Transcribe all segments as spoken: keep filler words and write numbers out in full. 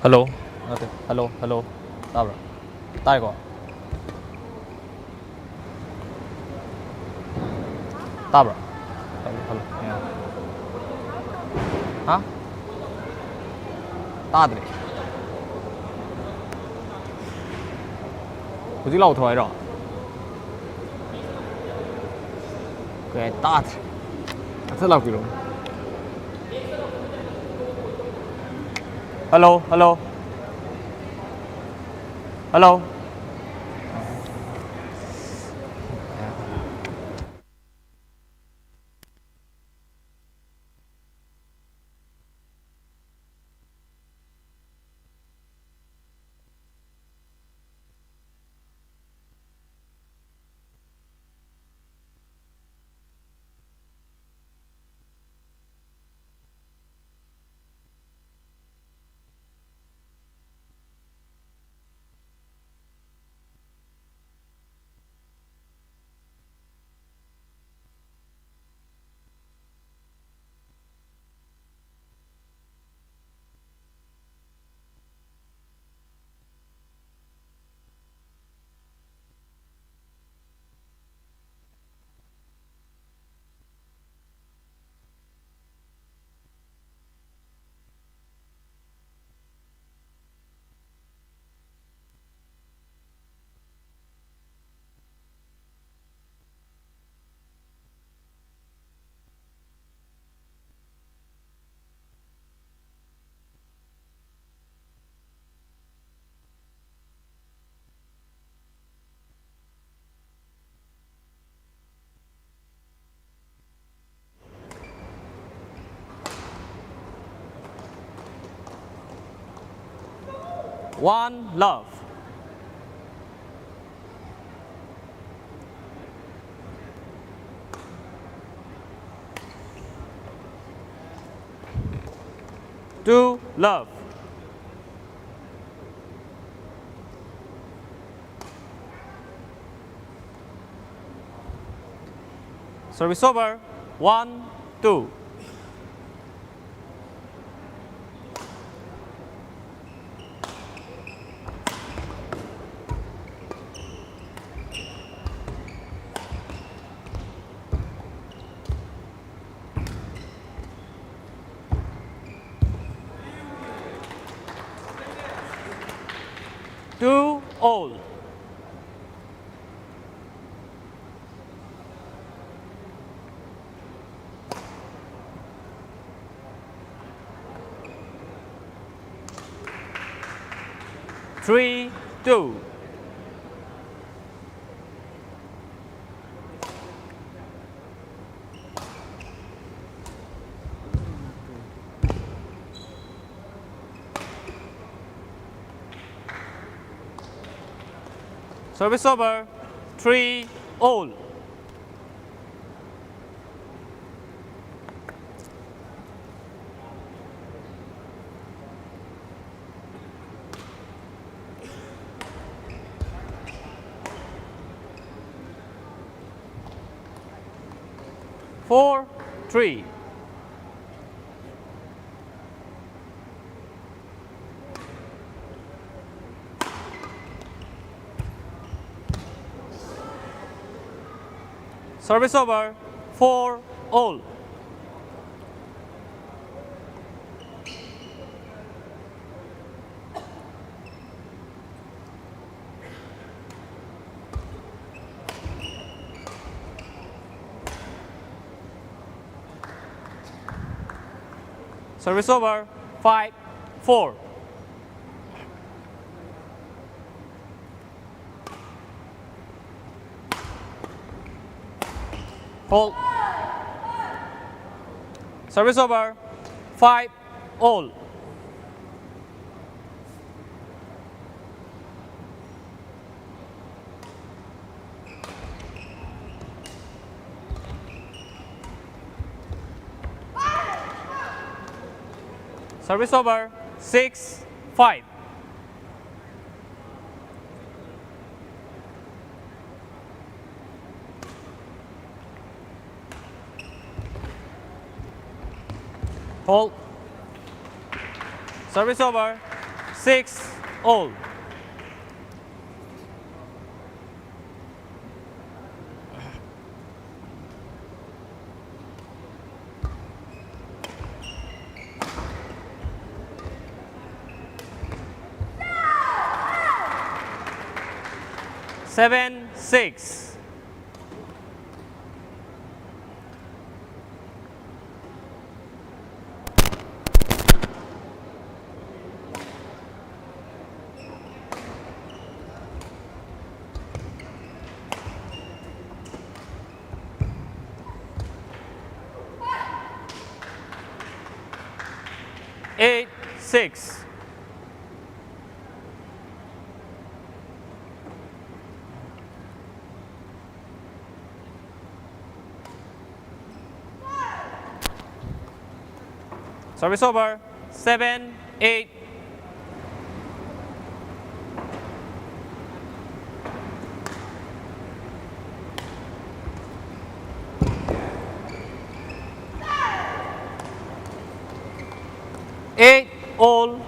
Hello. ꯅꯠꯇꯦ, hello, hello. ꯇꯥꯕ꯭ꯔꯥ? ꯇꯥꯏꯀꯣ? ꯇꯥꯕ꯭ꯔꯥ? Hello, hello. ꯌꯥ꯫ ꯍꯥ? ꯇꯥꯗ꯭ꯔꯦ꯫ ꯍꯧꯖꯤꯛ ꯂꯥꯎꯊꯣꯛ ꯍꯥꯏꯔꯣ? ꯀꯩ ꯍꯥꯏ ꯇꯥꯗ꯭ꯔꯦ꯫ ꯃꯊꯛ ꯂꯥꯛꯄꯤꯔꯣ꯫ Hello, hello. Hello. One love. Two love. Service over. One, two. Three, two. Service over. Three all. Four three. Service over. Four all. Service over. Five four. Hold. Service over. Five all. Service over. Six five. Hold. Service over. Six all. Seven six. eight six. Service over. Seven eight. Eight all.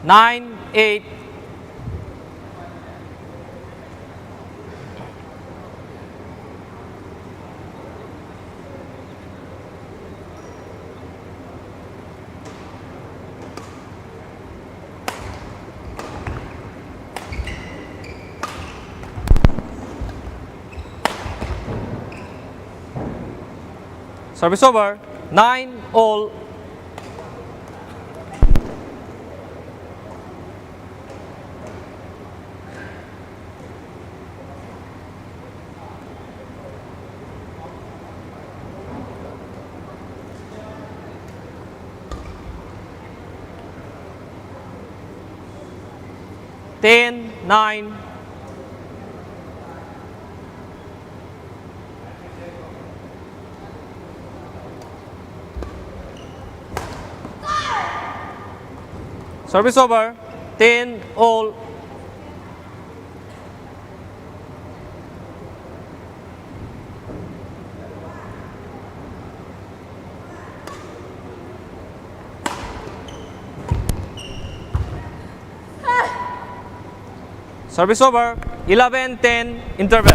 Nine eight. Service over. Nine all. Ten nine. Service over. Ten all. Service over. Eleven ten, interval.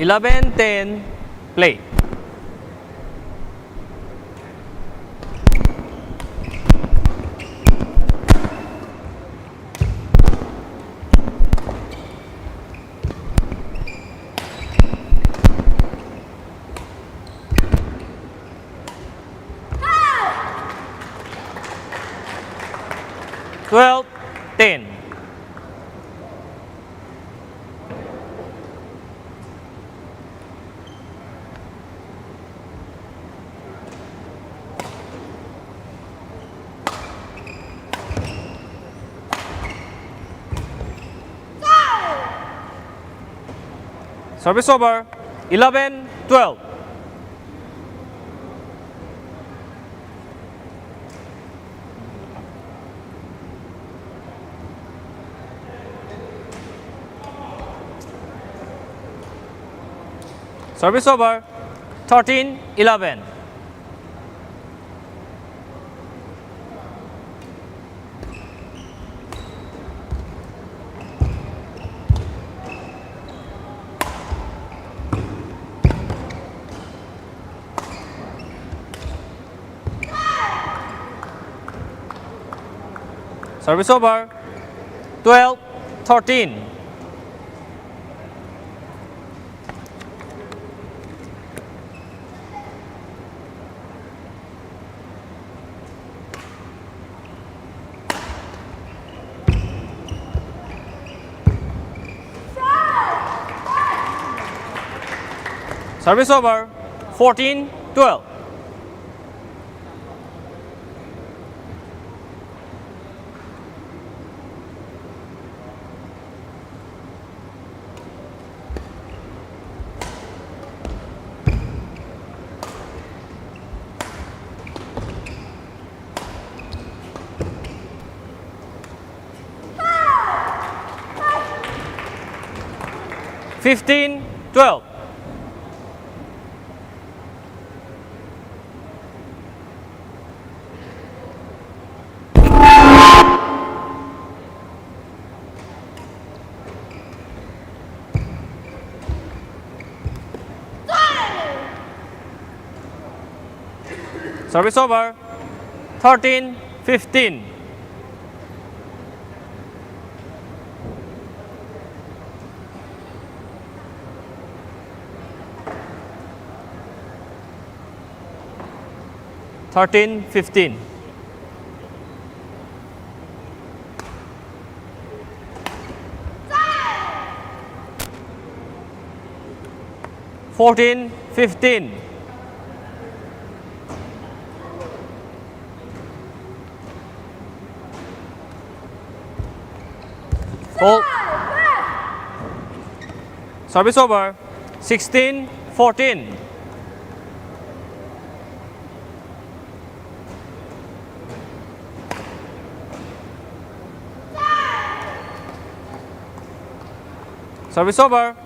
Eleven ten, play. Twelve ten. Service over. Eleven twelve. Service over. Thirteen eleven. Service over. Twelve thirteen. Service over. Fourteen twelve. Fifteen twelve. Service over. Thirteen fifteen. Thirteen fifteen. Fourteen fifteen. Foul. Service over. Sixteen fourteen. Service over.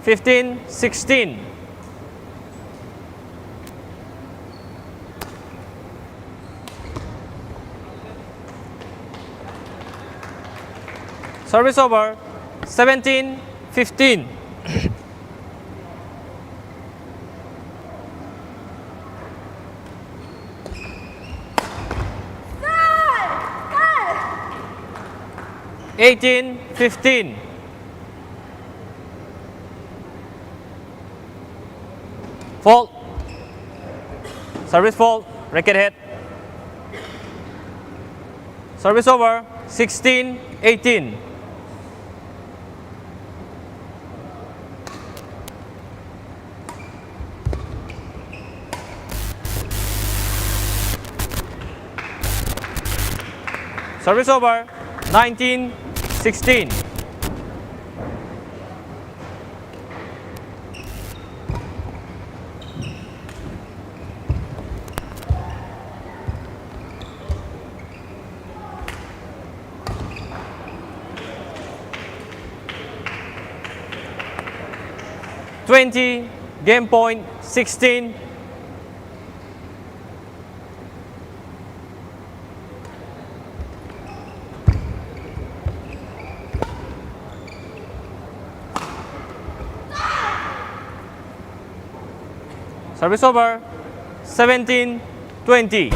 Fifteen sixteen. Service over. Seventeen fifteen. Eighteen fifteen. Fault. Service fault. Racket head. Service over. Sixteen eighteen. Service over. Nineteen sixteen. Twenty, game point, sixteen. Service over. Seventeen twenty.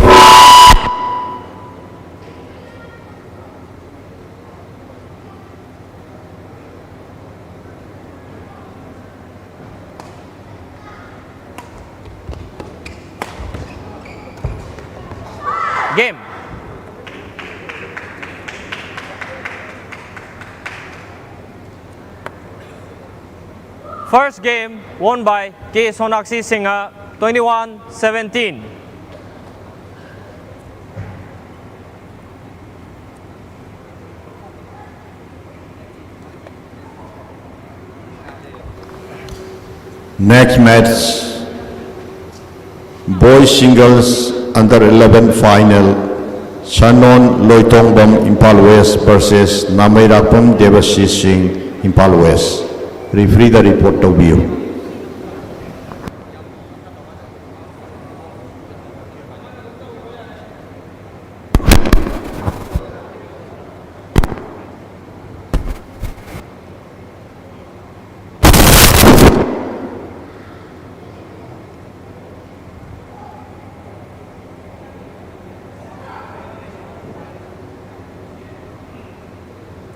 Game. First game won by K Sonakshi Singha, twenty-one seventeen. Next match, boys singles under eleven final, Sanon Loitongbam, Imphal West versus Namairakpam Debashish Singh, Imphal West. Referee-ꯗ report ꯇꯧꯕꯤꯌꯨ꯫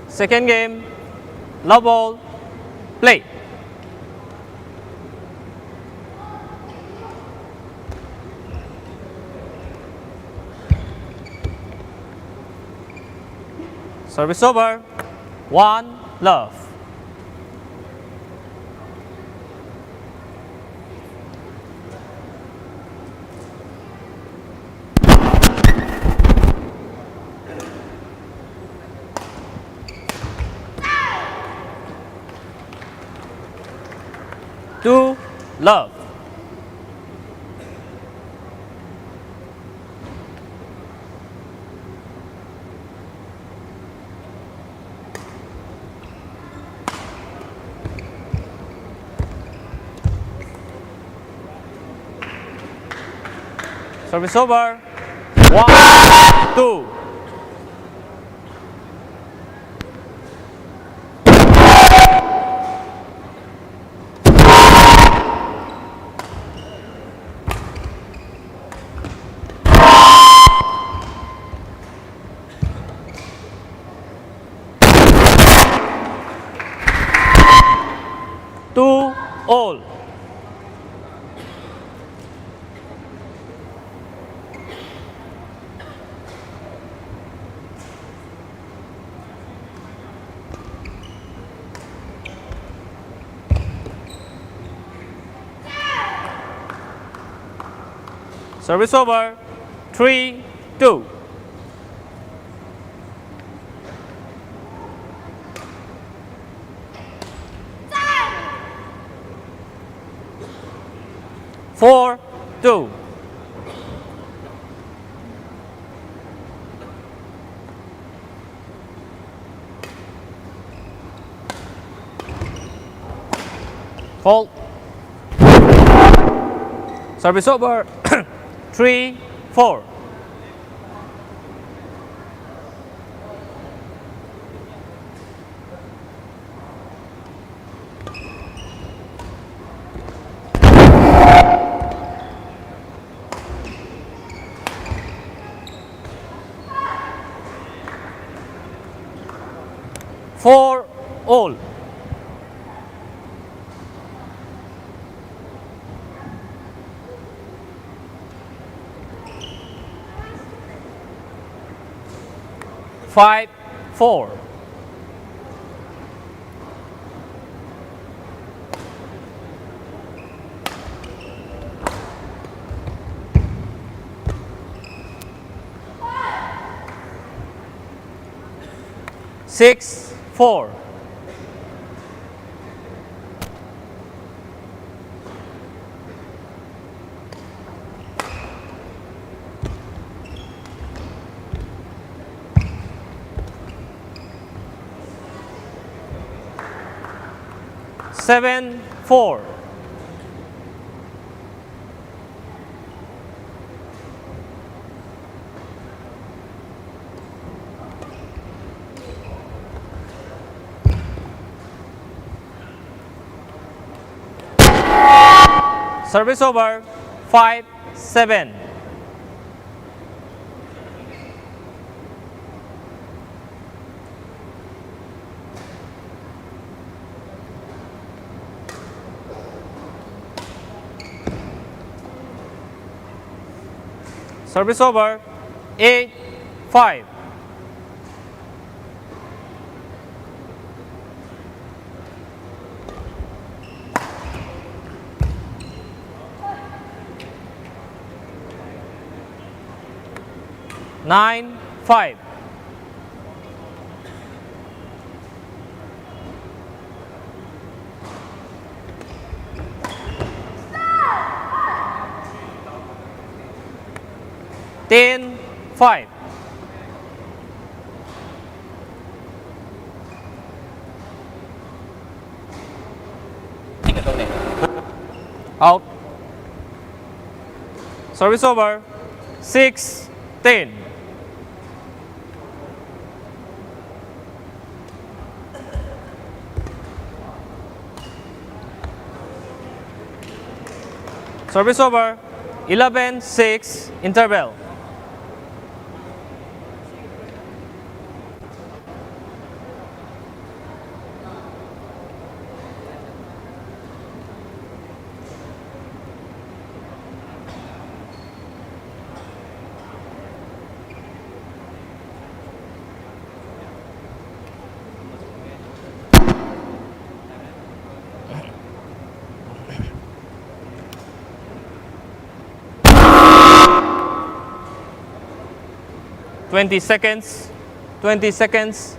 Second game, love ball, play. Service over. One love. Two love. Service over. One, two. Service over. Three two. Four two. Fault. Service over. Three four. Four all. Five four. Six four. Seven four. Service over. Five seven. Service over. Eight five. Nine five. Ten five. Out. Service over. Six ten. Service over. Eleven six, interval. Twenty seconds. Twenty seconds.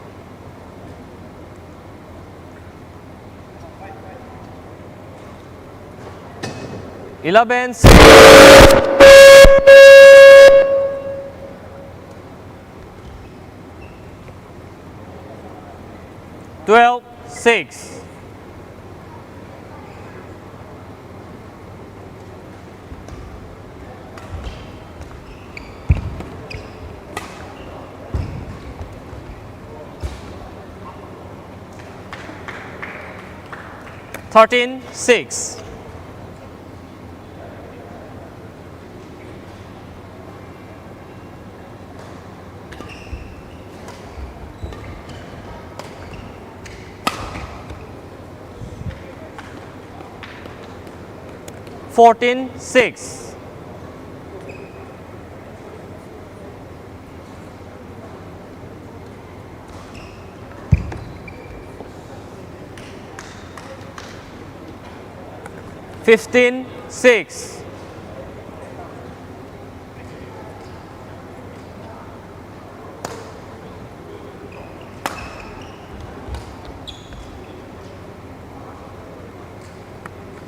Eleven. Twelve six. Thirteen six. Fourteen six. Fifteen six.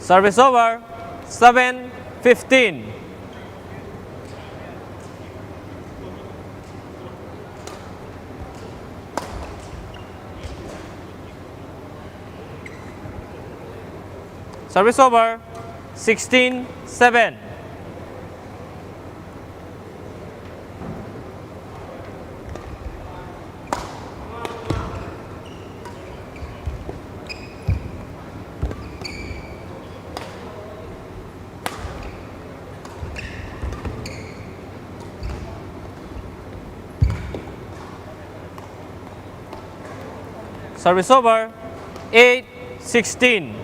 Service over, seven fifteen. Service over, sixteen seven. Service over, eight sixteen.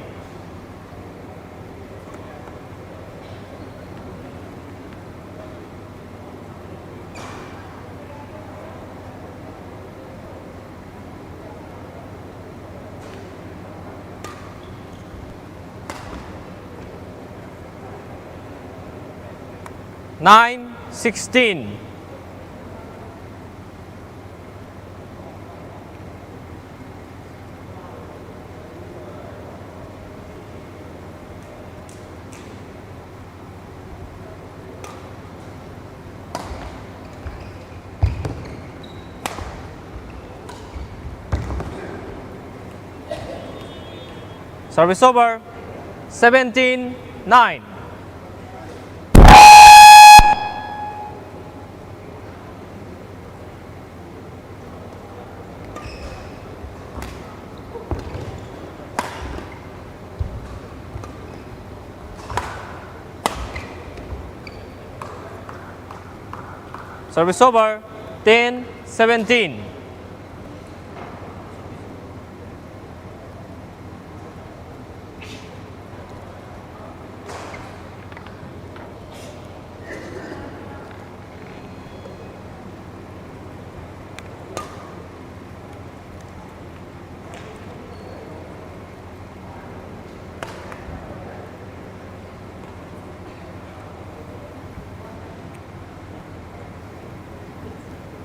Nine sixteen. Service over, seventeen nine. Service over, ten seventeen.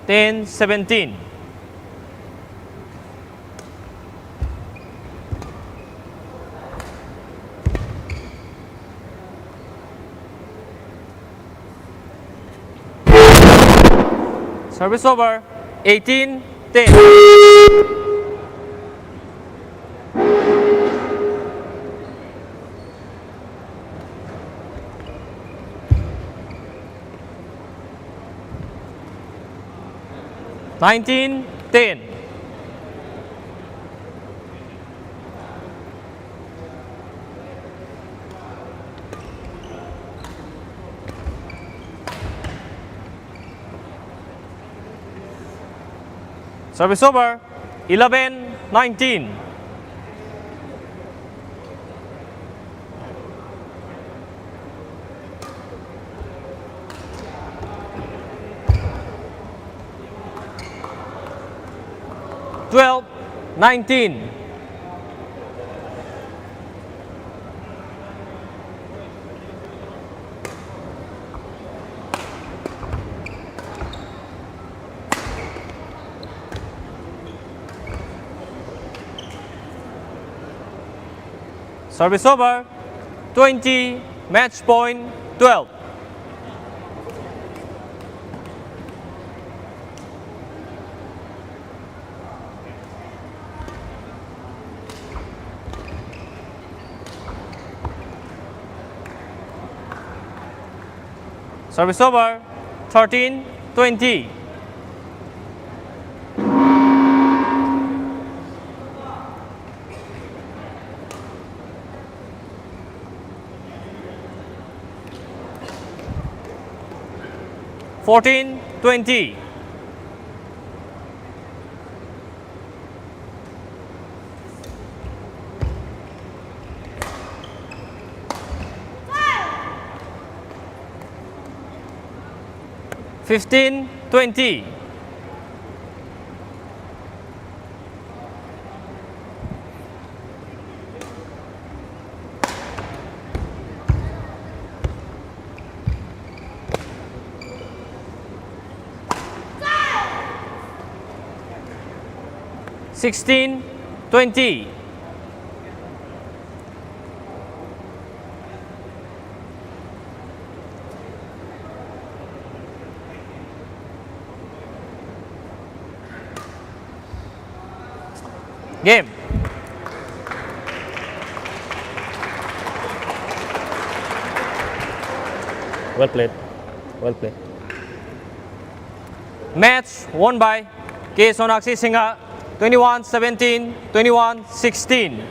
Ten seventeen. Service over. Eighteen ten. Nineteen ten. Service over. Eleven nineteen. Twelve nineteen. Service over. Twenty, match point twelve. Service over. Thirteen twenty. Fourteen twenty. Fifteen twenty. Sixteen twenty. Game. Well played. Well played. Match won by K Sonakshi Singha, twenty-one seventeen, twenty-one sixteen.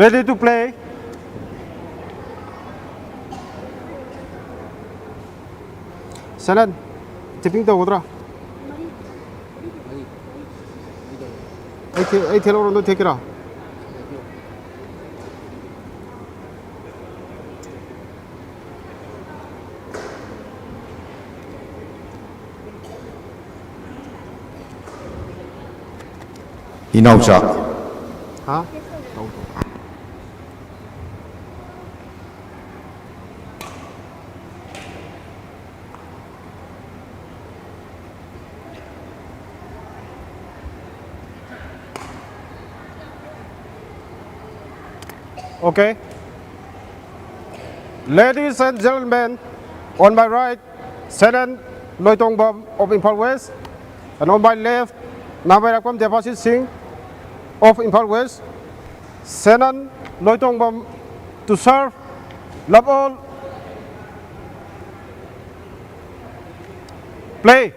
Ready to play. ꯁꯦꯅꯟ, ꯇꯤꯄꯤꯡ ꯇꯧꯒꯗ꯭ꯔꯥ? ꯑꯩ ꯊꯦ-, ꯑꯩ ꯊꯦꯠꯂꯛꯎꯔꯣ, ꯅꯣꯏ ꯊꯦꯠꯀꯦꯔꯥ? ꯏꯅꯥꯎꯆꯥ꯫ ꯍꯥ? Okay. Ladies and gentlemen, on my right, Senan Loitongbam of Imphal West, and on my left, Nabairakpam Devasit Singh of Imphal West. Senan Loitongbam to serve. Love all. Play.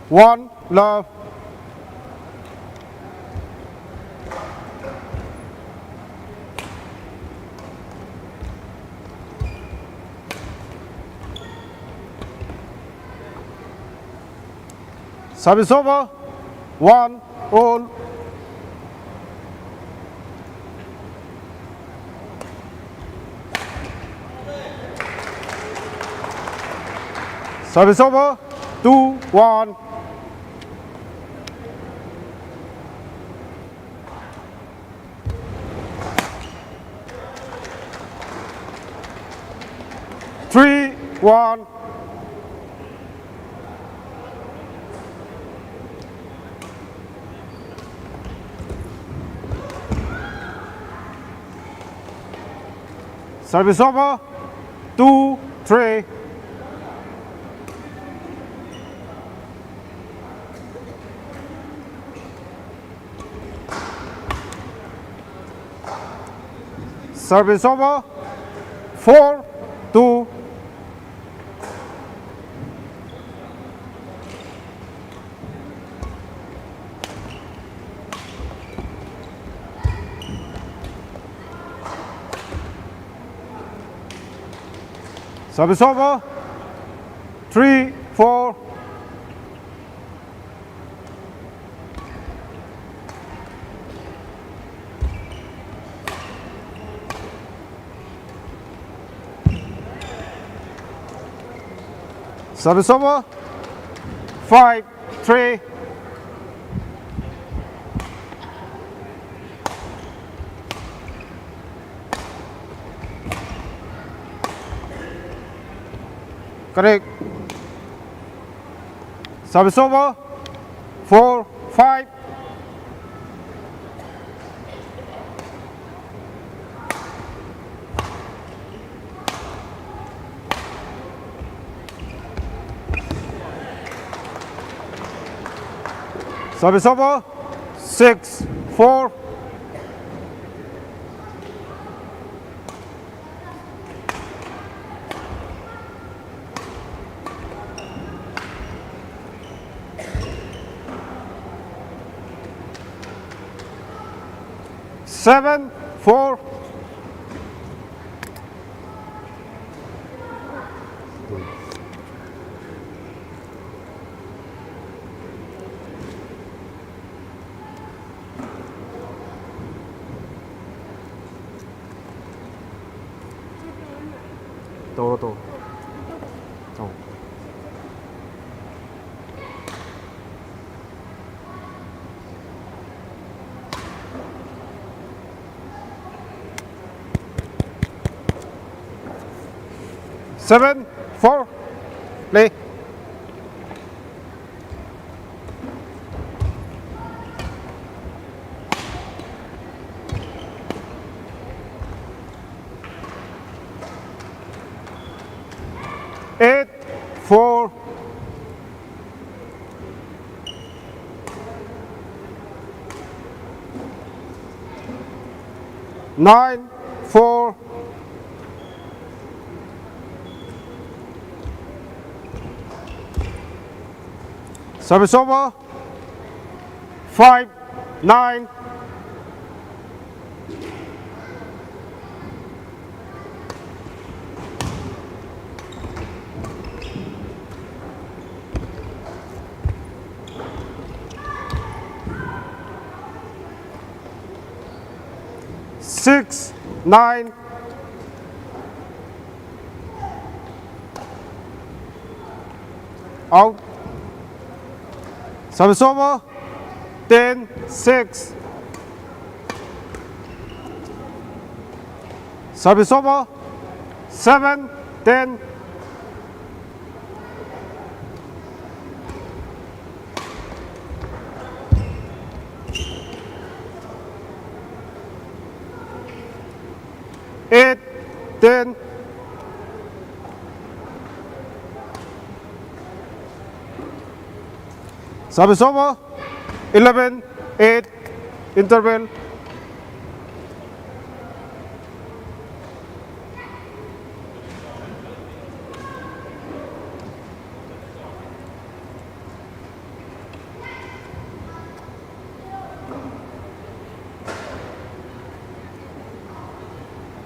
One love. Service over. One all. Service over. Two one. Three one. Service over. Two three. Service over. Four two. Service over. Three, four. Service over. Five, three. Correct. Service over. Four, five. Service over. Six, four. Seven, four. ꯇꯧꯔꯣ, ꯇꯧꯔꯣ꯫ ꯇꯧ꯫ Seven, four, play. Eight, four. Nine, four. Service over. Five, nine. six, nine. Out. Service over. Ten, six. Service over. Seven, ten. Eight, ten. Service over. Eleven, eight. Interval.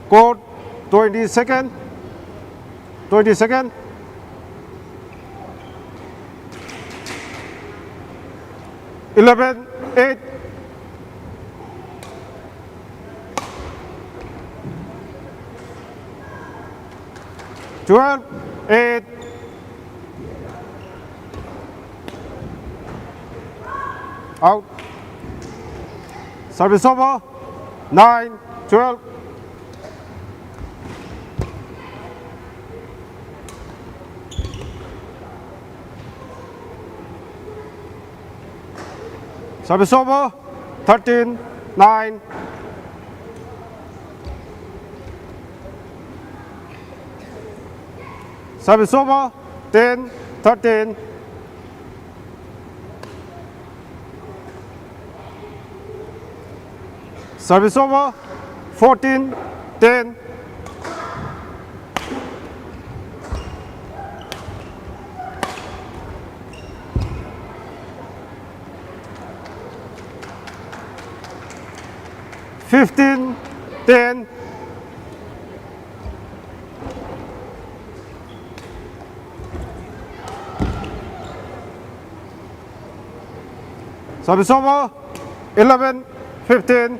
Court, twenty second. Twenty second. Eleven, eight. Twelve, eight. Out. Service over. Nine, twelve. Service over. Thirteen, nine. Service over. Ten, thirteen. Service over. Fourteen, ten. Fifteen, ten. Service over. Eleven, fifteen.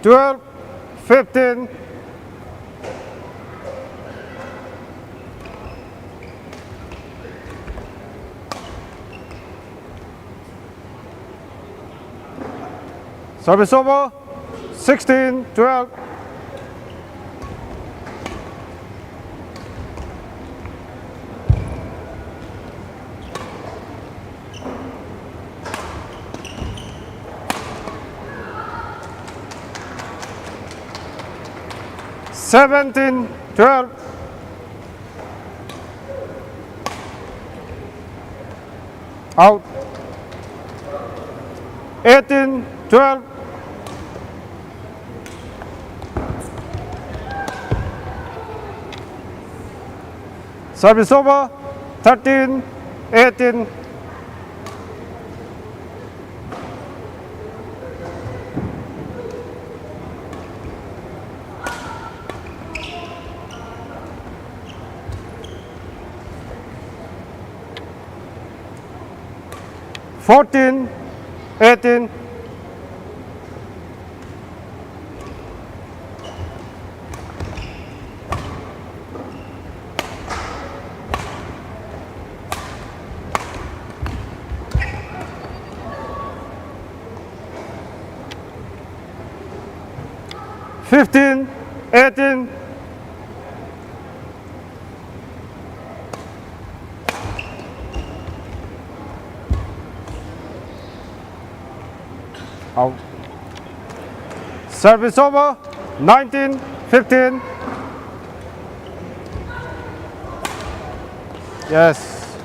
twelve, fifteen. Service over. Sixteen twelve. Seventeen twelve. Out. Eighteen twelve. Service over. Thirteen eighteen. Fourteen eighteen. Fifteen eighteen. Out. Service over. Nineteen fifteen. Yes.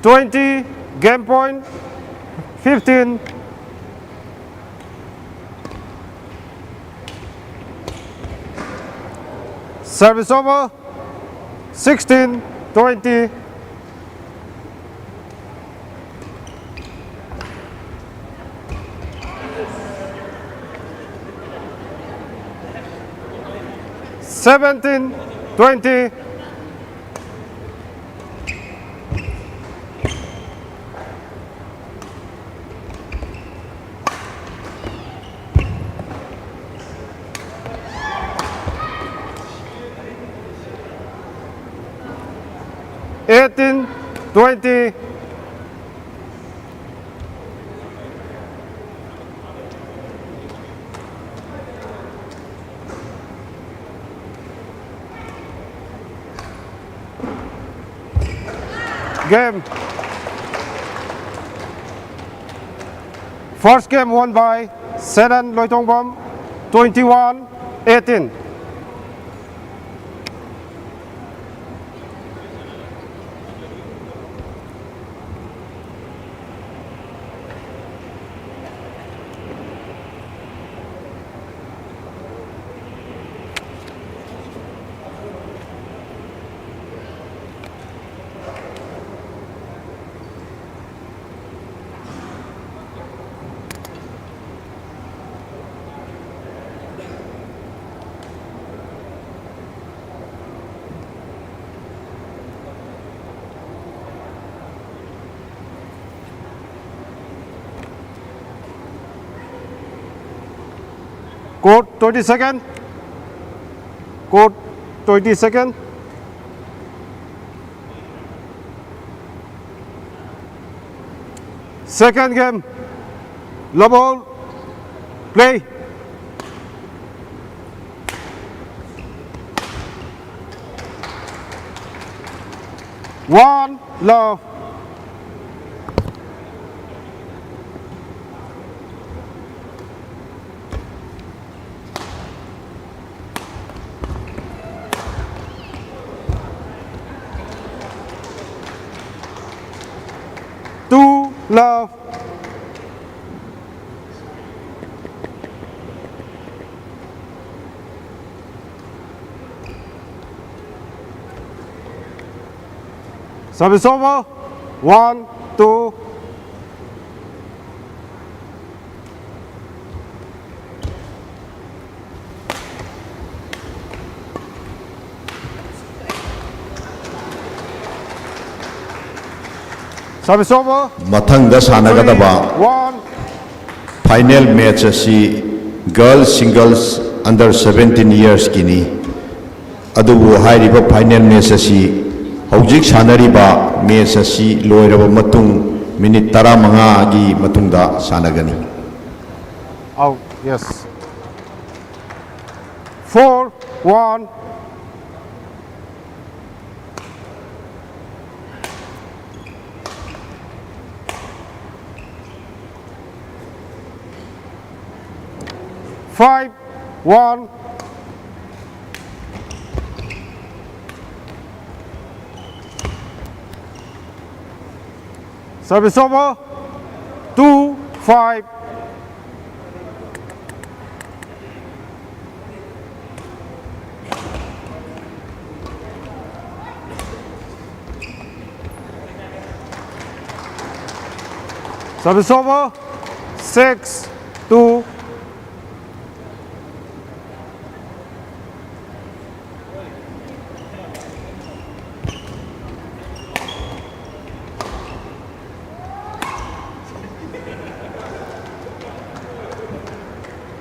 Twenty, game point, fifteen. Service over. Sixteen twenty. Seventeen twenty. eighteen twenty. Game. First game won by Senan Loitongpam, twenty-one eighteen. Court, twenty second. Court, twenty second. Second game. Love all. Play. One love. Two love. Service over. One, two. Service over. ꯃꯊꯪꯗ ꯁꯥꯟꯅꯒꯗꯕ One. Final match ꯑꯁꯤ girls singles under seventeen yearsꯀꯤꯅꯤ꯫ ꯑꯗꯨꯕꯨ ꯍꯥꯏꯔꯤꯕ final match ꯑꯁꯤ ꯍꯧꯖꯤꯛ ꯁꯥꯟꯅꯔꯤꯕ match ꯑꯁꯤ ꯂꯣꯏꯔꯕ ꯃꯇꯨꯡ ꯃꯤꯅꯤꯠ ꯇꯔꯥꯃꯉꯥꯒꯤ ꯃꯇꯨꯡꯗ ꯁꯥꯟꯅꯒꯅꯤ꯫ Out, yes. Four one. Five one. Service over. Two five. Service over. Six two.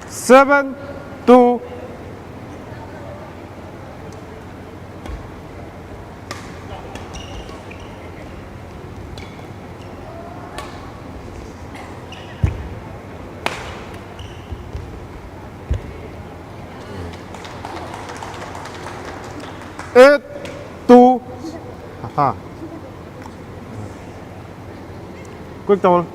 Seven two. Eight two. Aha. Quick towel.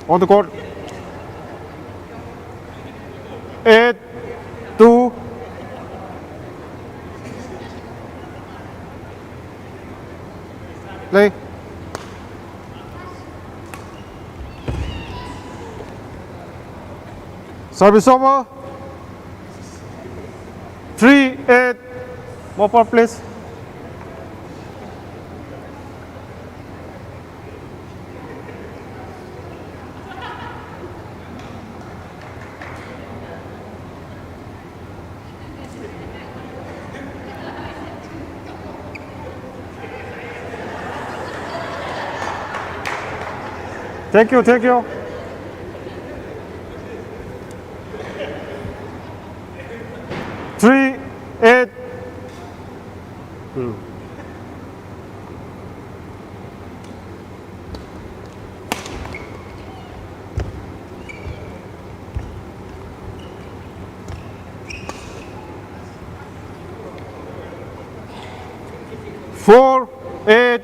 On the court. Eight two. Play. Service over. Three eight. Mop up, please. Thank you, thank you. Four, eight.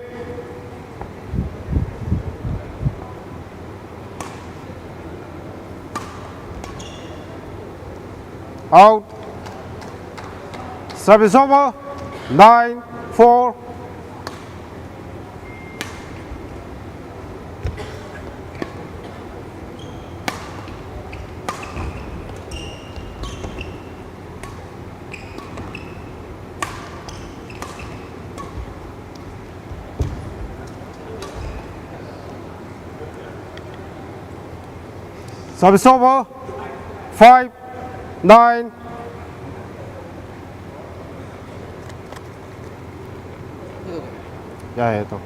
Out. Service over. Nine, four. Service over. Five, nine. ꯌꯥꯏꯌꯦ, ꯇꯧ꯫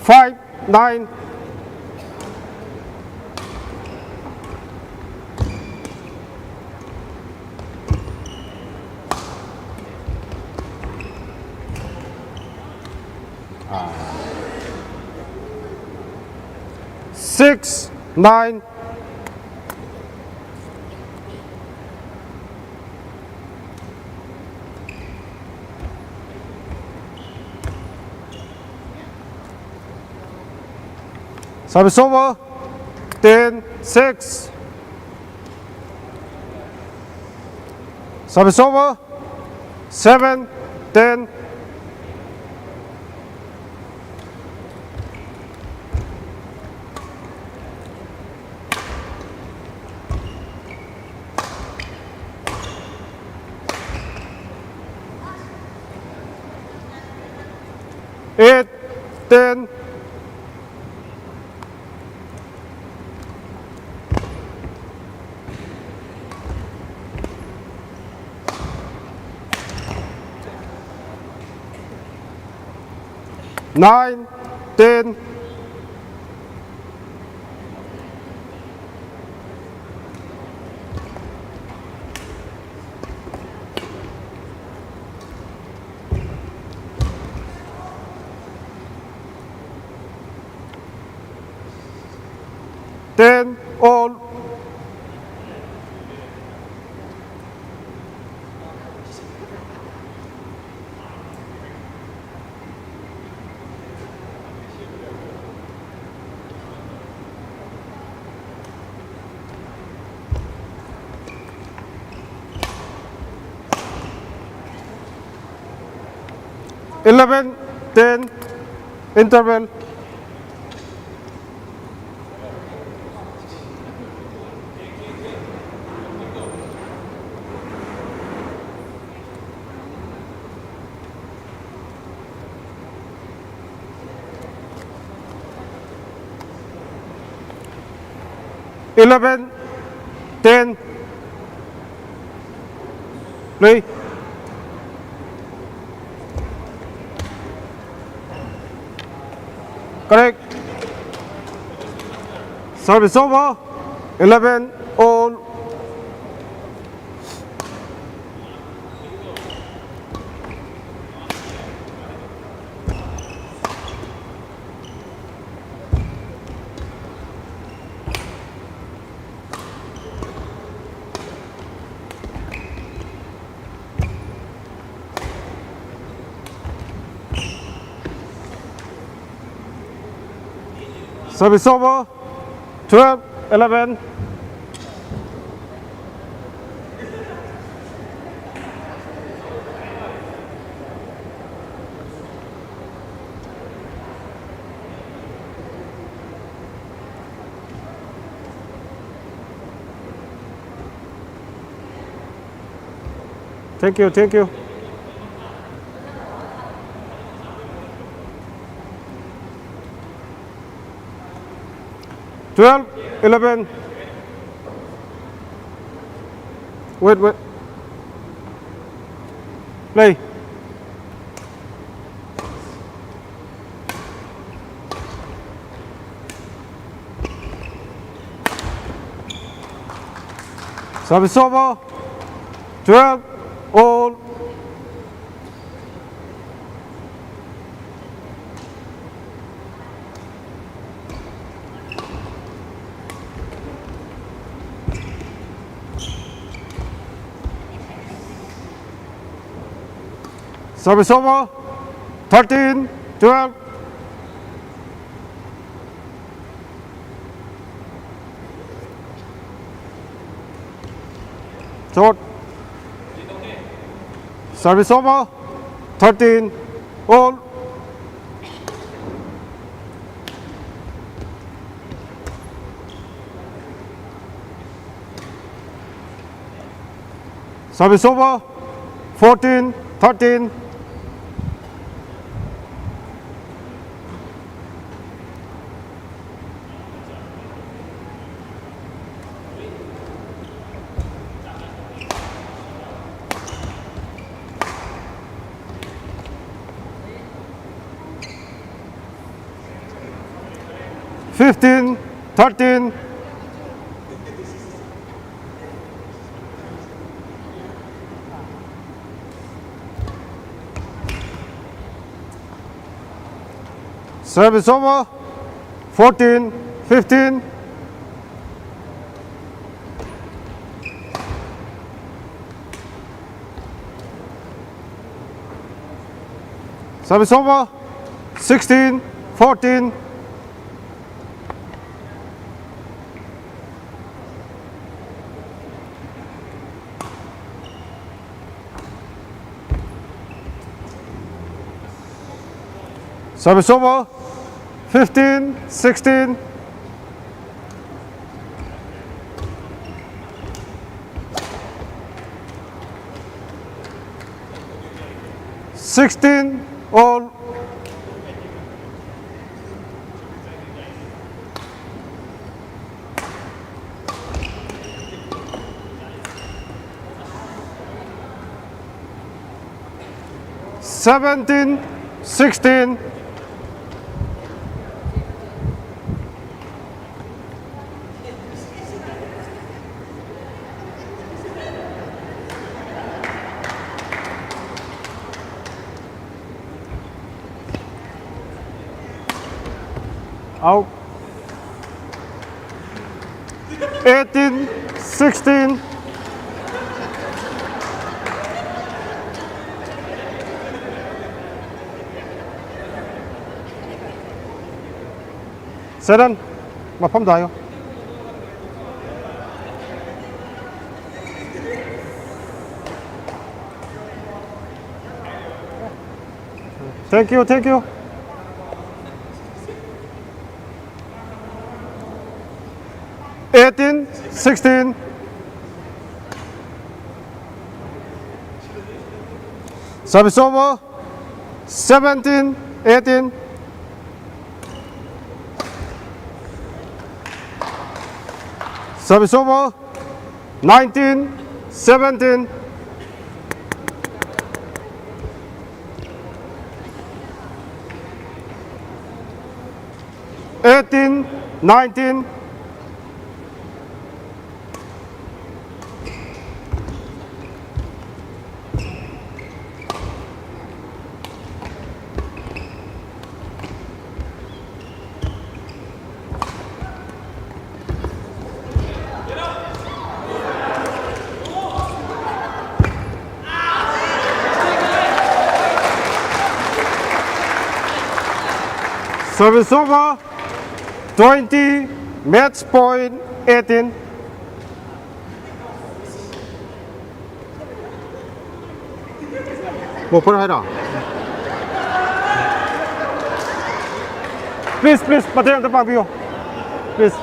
Five, nine. Six, nine. Service over. Ten, six. Service over. Seven, ten. Eight, ten. Nine, ten. Ten all. Eleven, ten, interval. Eleven, ten. Play. Correct. Service over. Eleven all. Service over. Twelve, eleven. Thank you, thank you. Twelve, eleven. Wait, wait. Play. Service over. Twelve all. Service over. Thirteen twelve. Short. Service over. Thirteen all. Service over. Fourteen thirteen. Fifteen thirteen. Service over. Fourteen fifteen. Service over. Sixteen fourteen. Service over. Fifteen sixteen. Sixteen all. Seventeen sixteen. Out. Eighteen sixteen. Seven. ꯃꯐꯝꯗ ꯍꯥꯏꯌꯣ꯫ Thank you, thank you. Eighteen sixteen. Service over. Seventeen eighteen. Service over. Nineteen seventeen. Eighteen nineteen. Service over. Twenty, match point eighteen. Bopper ꯍꯥꯏꯔꯣ? Please, please, ꯃꯇꯦꯡ ꯑꯝꯇ ꯄꯥꯡꯕꯤꯌꯨ꯫ Please.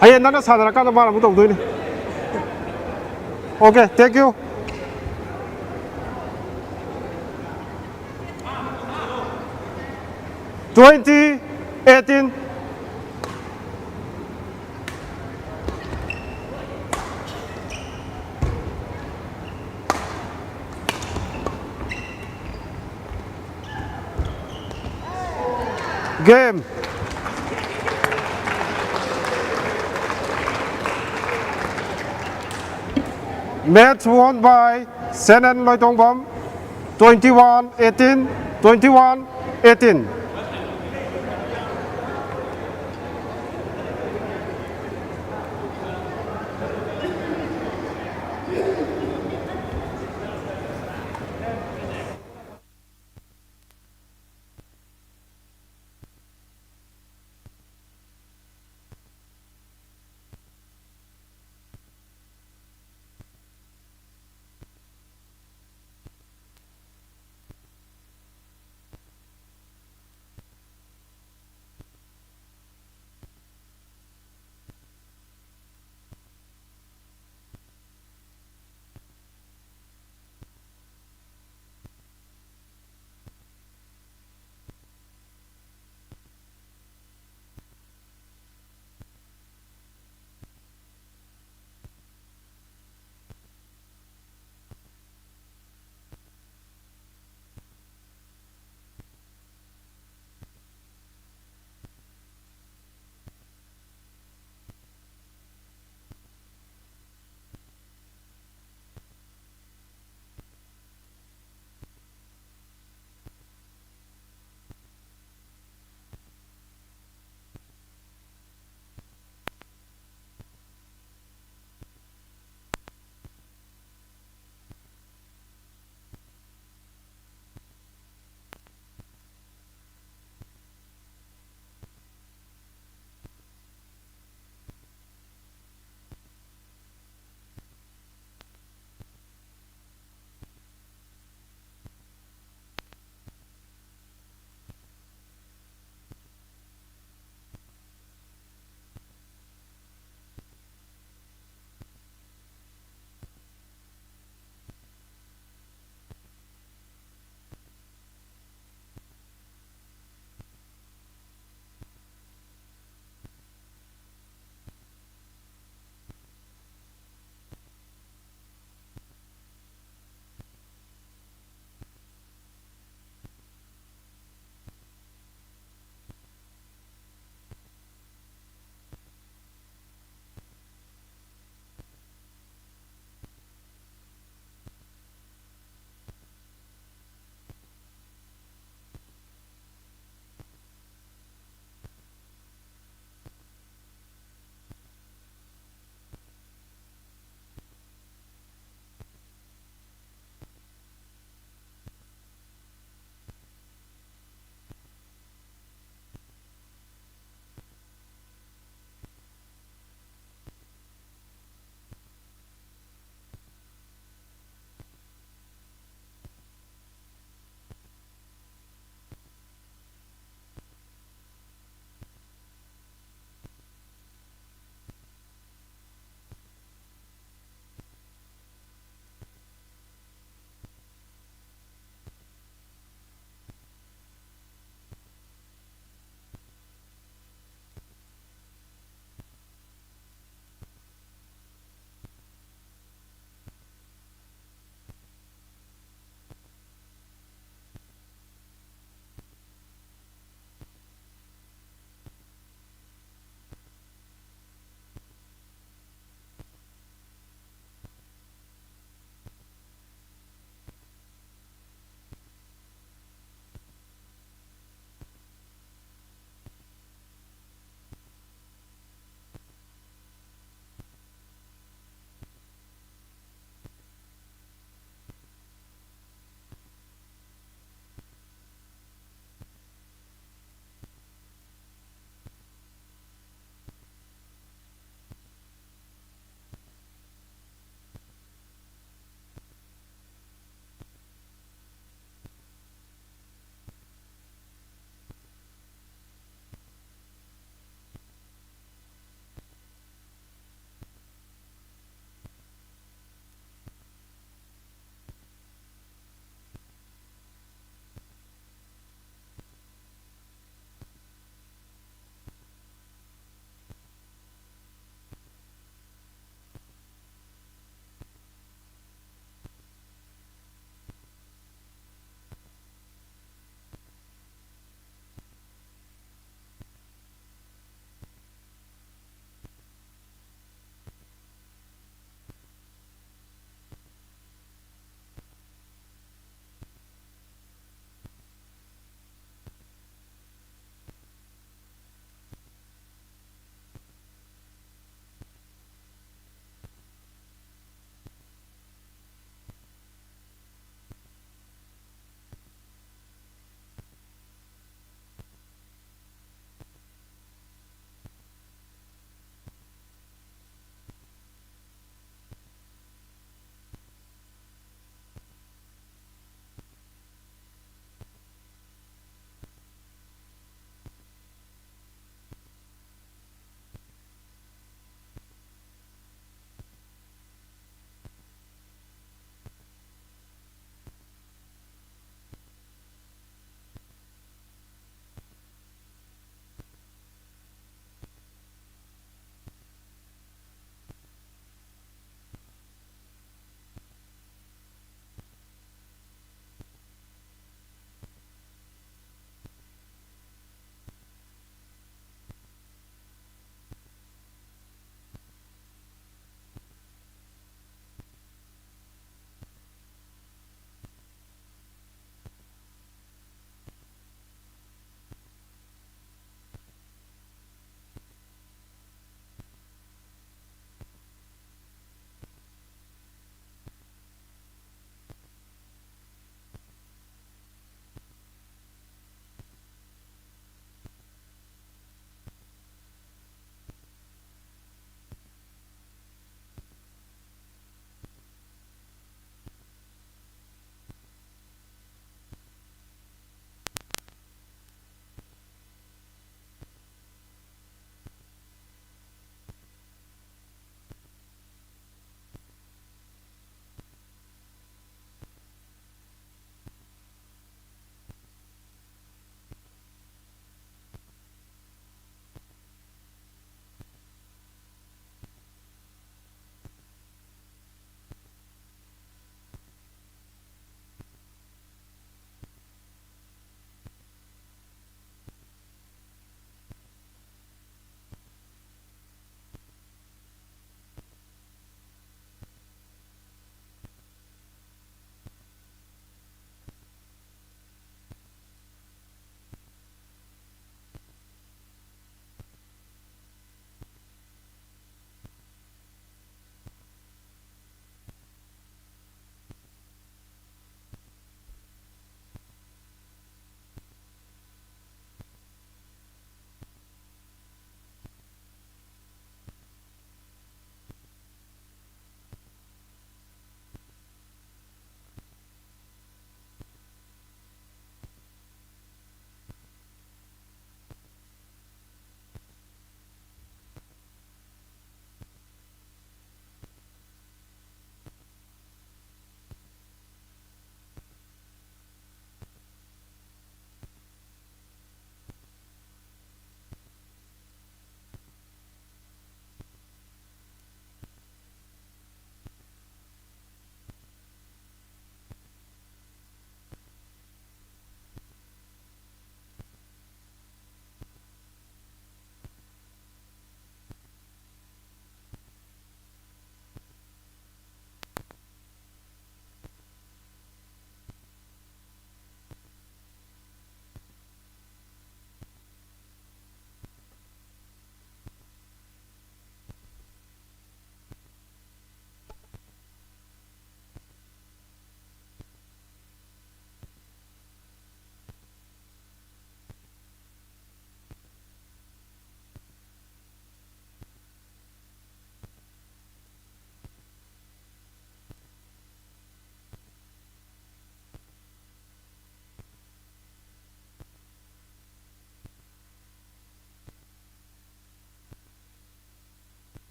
ꯍꯌꯦꯡ ꯅꯪꯅ ꯁꯥꯟꯅꯔꯀꯥꯟꯗ ꯃꯥꯅ ꯑꯃꯨꯛ ꯇꯧꯗꯣꯏꯅꯤ꯫ Okay, thank you. Twenty eighteen. Game. Match won by Senen Loitongvam, twenty-one eighteen, twenty-one eighteen.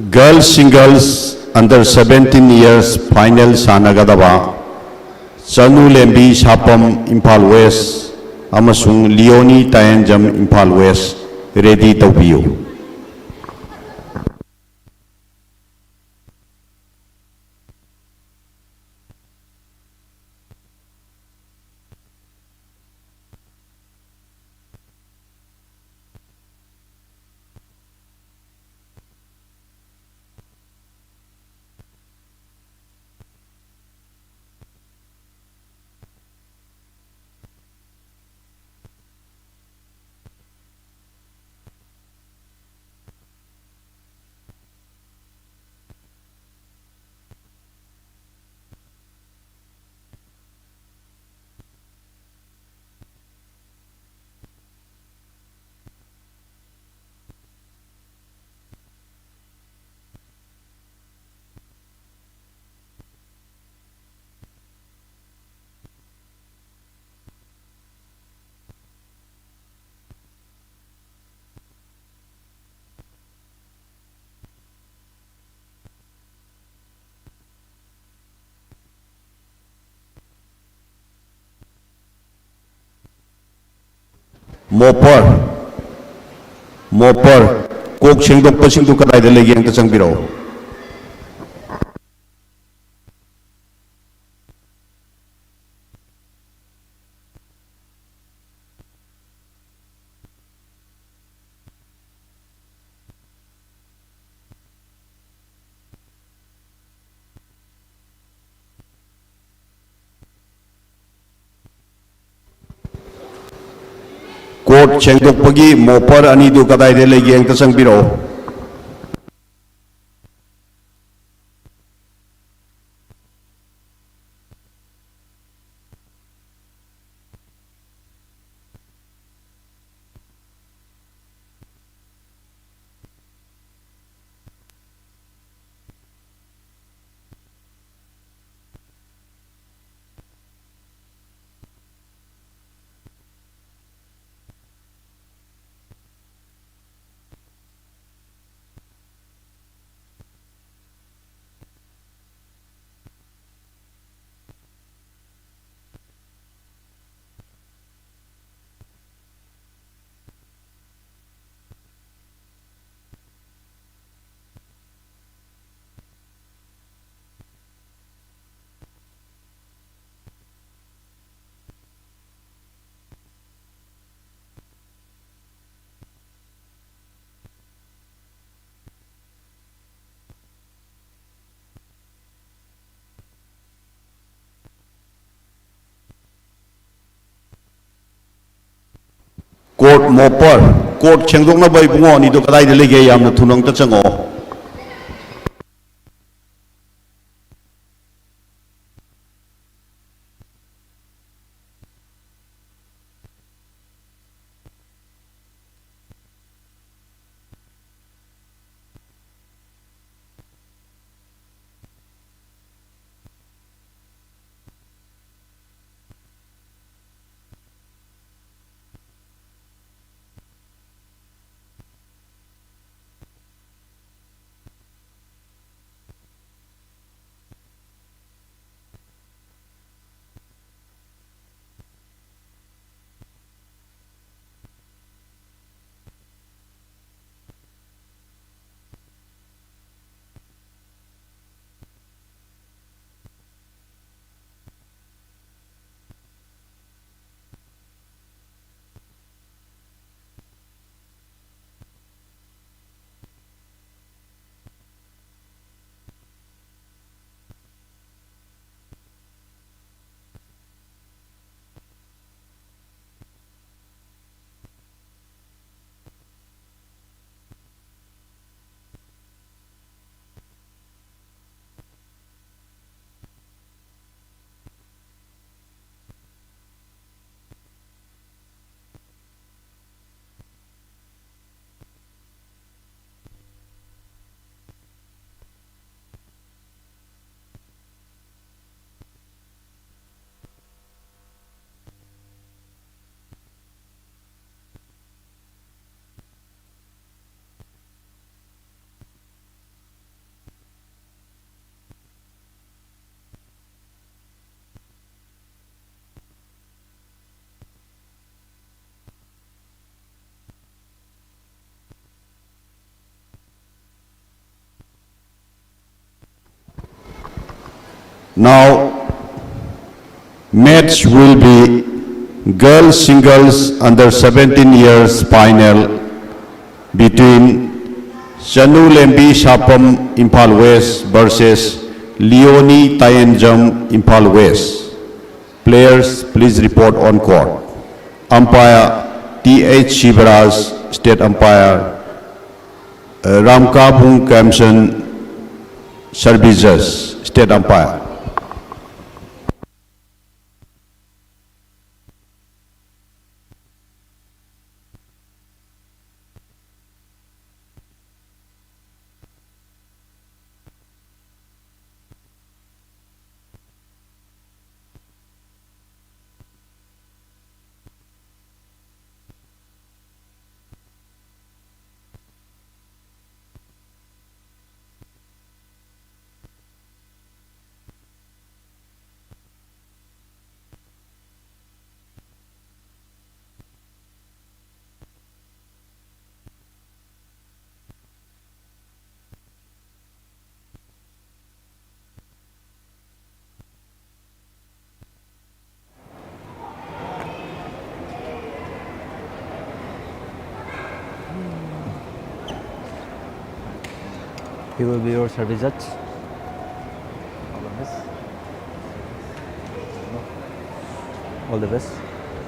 Girls singles under seventeen years final ꯁꯥꯟꯅꯒꯗꯕ ꯆꯅꯨꯂꯦꯝꯕꯤ ꯁꯥꯄꯝ, ꯏꯝꯐꯥꯜ ꯋꯦꯁ, ꯑꯃꯁꯨꯡ ꯂꯤꯑꯣꯅꯤ ꯇꯥꯌꯦꯟꯖꯝ, ꯏꯝꯐꯥꯜ ꯋꯦꯁ, ready ꯇꯧꯕꯤꯌꯨ꯫ ꯃꯣꯄꯔ, ꯃꯣꯄꯔ, ꯀꯣꯛ ꯁꯦꯡꯗꯣꯛꯄꯁꯤꯡꯗꯨ ꯀꯗꯥꯏꯗ ꯂꯩꯒꯦ ꯑꯝꯇ ꯆꯪꯕꯤꯔꯛꯑꯣ꯫ ꯀꯣꯔꯠ ꯁꯦꯡꯗꯣꯛꯄꯒꯤ ꯃꯣꯄꯔ ꯑꯅꯤꯗꯨ ꯀꯗꯥꯏꯗ ꯂꯩꯒꯦ? ꯑꯝꯇ ꯆꯪꯕꯤꯔꯛꯑꯣ꯫ Court mopper, court ꯁꯦꯡꯗꯣꯛꯅꯕ ꯏꯕꯨꯡꯉꯣ ꯑꯅꯤꯗꯣ ꯀꯗꯥꯏꯗ ꯂꯩꯒꯦ? ꯌꯥꯝꯅ ꯊꯨꯅ ꯑꯝꯇ ꯆꯪꯉꯛꯑꯣ꯫ Now, match will be girls singles under seventeen years final between Chanu Lembi Sapam, Imphal West, versus Leonie Tayenjam, Imphal West. Players, please report on court. Umpire, T H Sibaraj, state umpire, uh, Ramkabung Kamson, services, state umpire. He will be your service judge. All the best. All the best.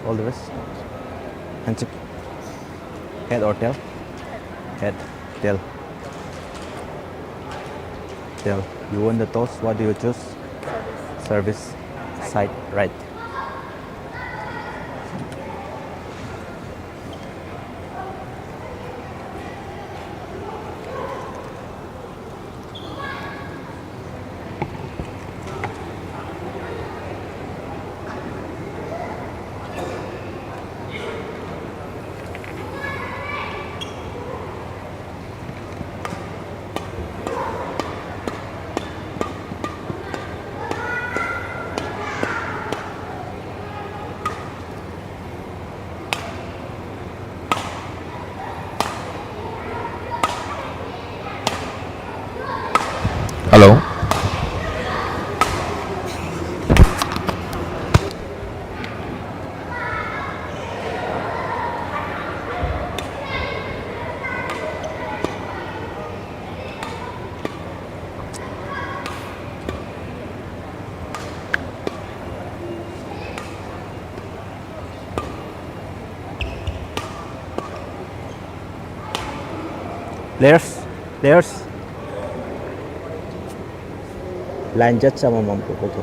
All the best. Handshake. Head or tail? Head. Tail. Tail. You won the toss. What do you choose? Service. Side. Right. Hello. Players, players. Line ꯆꯠꯁꯦ ꯑꯃꯃꯝ ꯄꯨꯊꯣꯛ꯫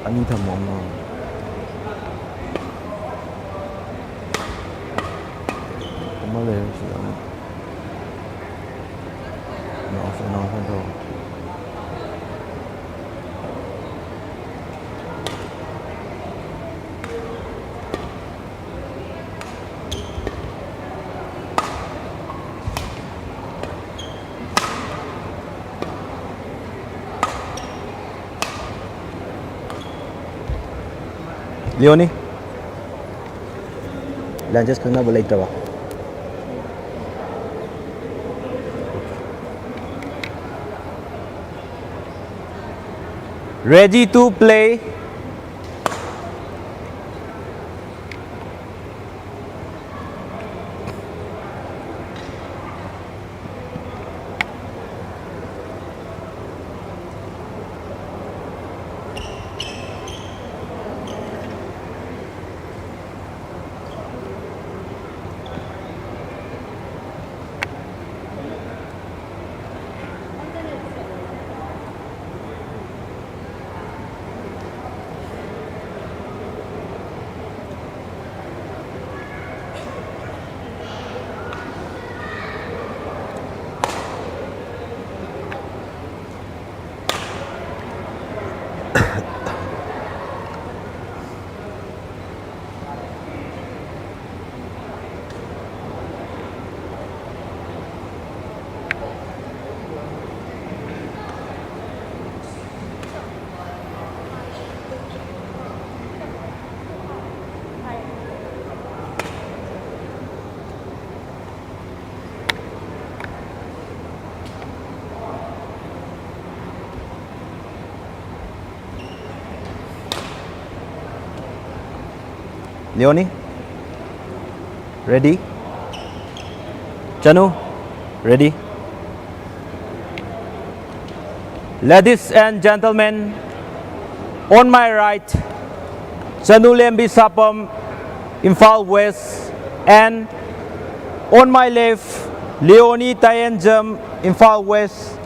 ꯑꯅꯤ ꯊꯝꯃꯣ, ꯑꯃ꯫ ꯑꯃ ꯂꯩꯔꯦ ꯁꯤꯗ ꯑꯃ꯫ ꯅꯥꯎꯁꯦ, ꯅꯥꯎꯁꯦ ꯇꯧ꯫ ꯂꯤꯑꯣꯅꯤ꯫ ꯂꯥꯟꯖꯦꯁ ꯈꯪꯅꯕ ꯂꯩꯇ꯭ꯔꯕ? Ready to play. Leonie, ready? Chanu, ready? Ladies and gentlemen, on my right, Chanu Lembi Sapam, Imphal West, and on my left, Leonie Tayenjam, Imphal West.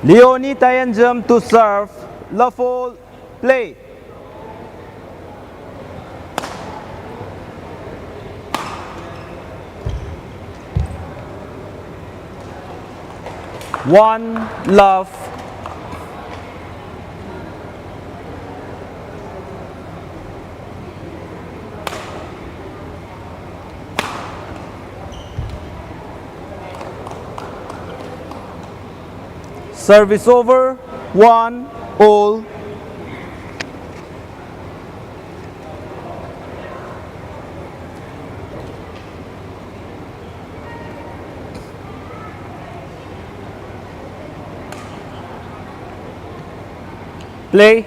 Leonie Tayenjam to serve, love all, play. One love. Service over, one all. Play.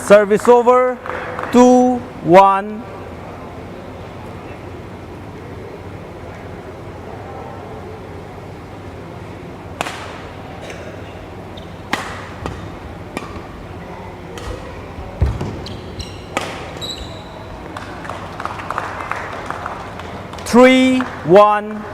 Service over, two one. Three one.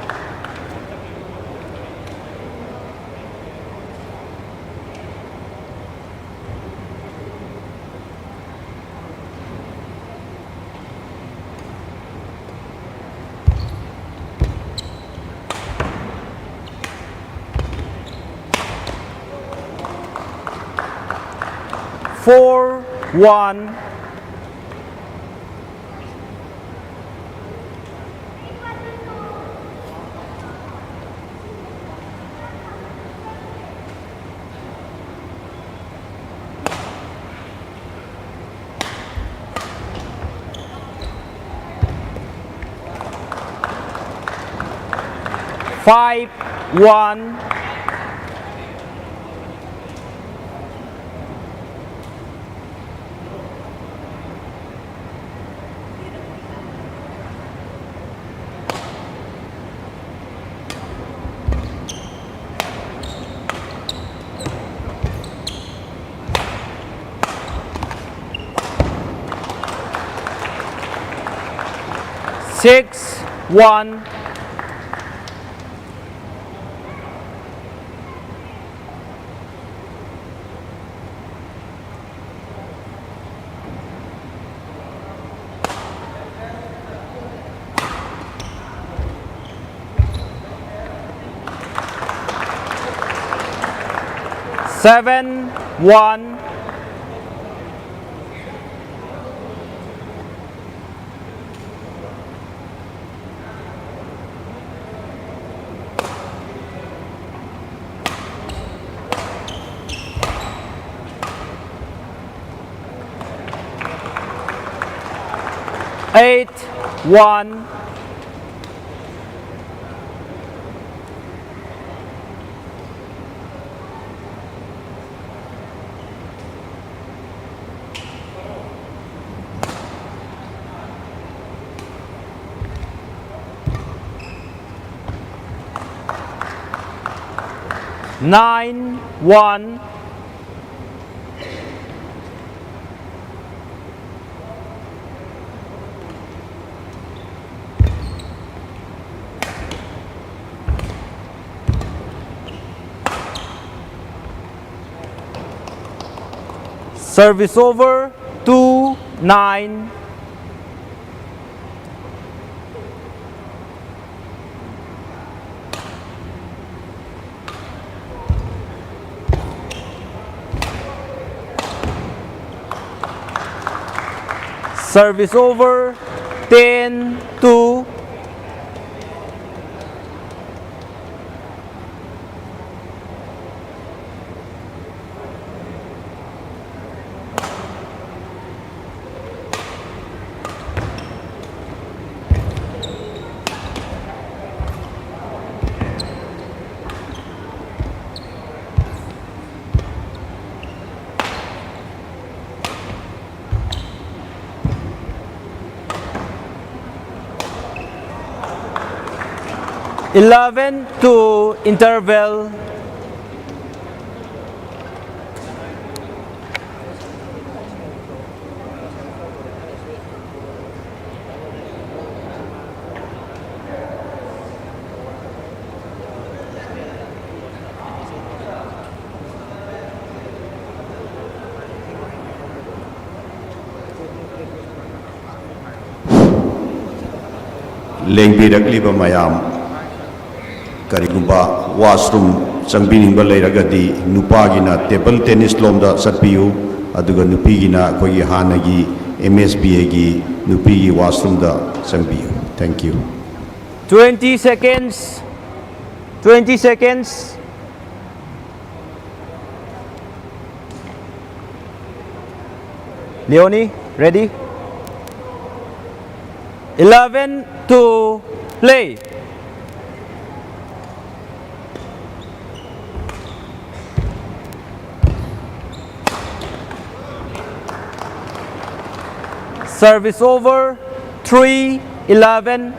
Four one. Five one. Six one. Seven one. Eight one. Nine one. Service over, two nine. Service over, ten two. Eleven to interval. ꯂꯦꯡꯕꯤꯔꯛꯂꯤꯕ ꯃꯌꯥꯝ, ꯀꯔꯤꯒꯨꯝꯕ washroom ꯆꯪꯕꯤꯅꯤꯡꯕ ꯂꯩꯔꯒꯗꯤ, ꯅꯨꯄꯥꯒꯤꯅ table tennis ꯂꯣꯝꯗ ꯆꯠꯄꯤꯌꯨ, ꯑꯗꯨꯒ ꯅꯨꯄꯤꯒꯤꯅ ꯑꯩꯈꯣꯏꯒꯤ ꯍꯥꯟꯅꯒꯤ M S B Aꯒꯤ ꯅꯨꯄꯤꯒꯤ washroomꯗ ꯆꯪꯕꯤꯌꯨ꯫ Thank you. Twenty seconds. Twenty seconds. Leonie, ready? Eleven to play. Service over, three eleven.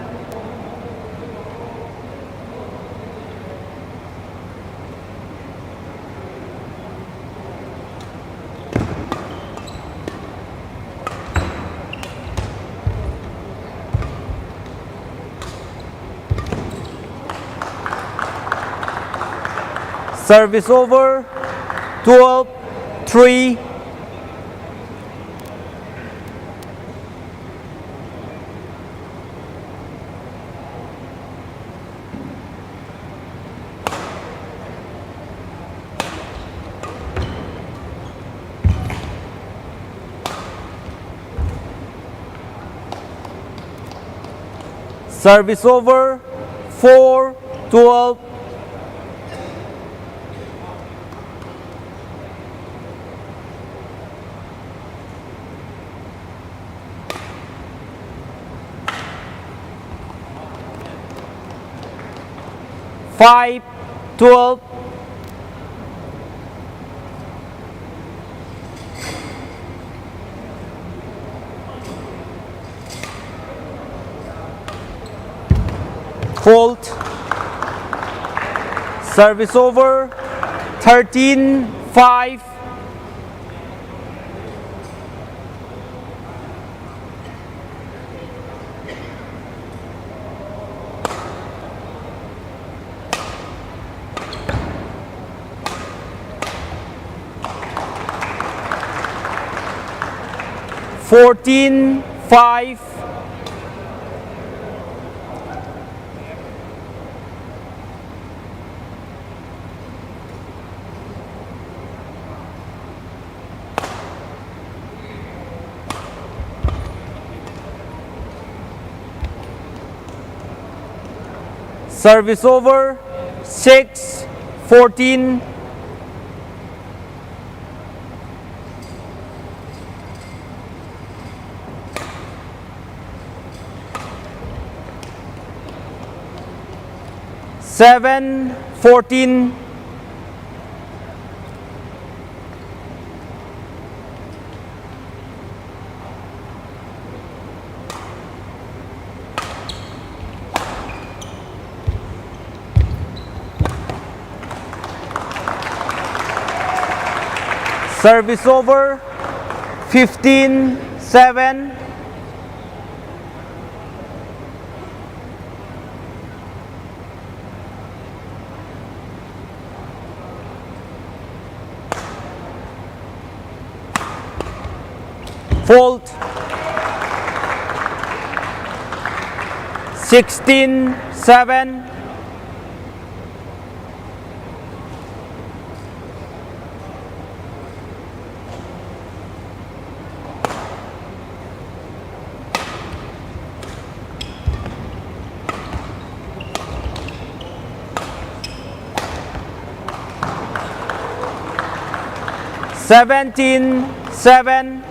Service over, twelve three. Service over, four twelve. Five twelve. Fault. Service over, thirteen five. Fourteen five. Service over, six fourteen. Seven fourteen. Service over, fifteen seven. Fault. Sixteen seven. Seventeen seven.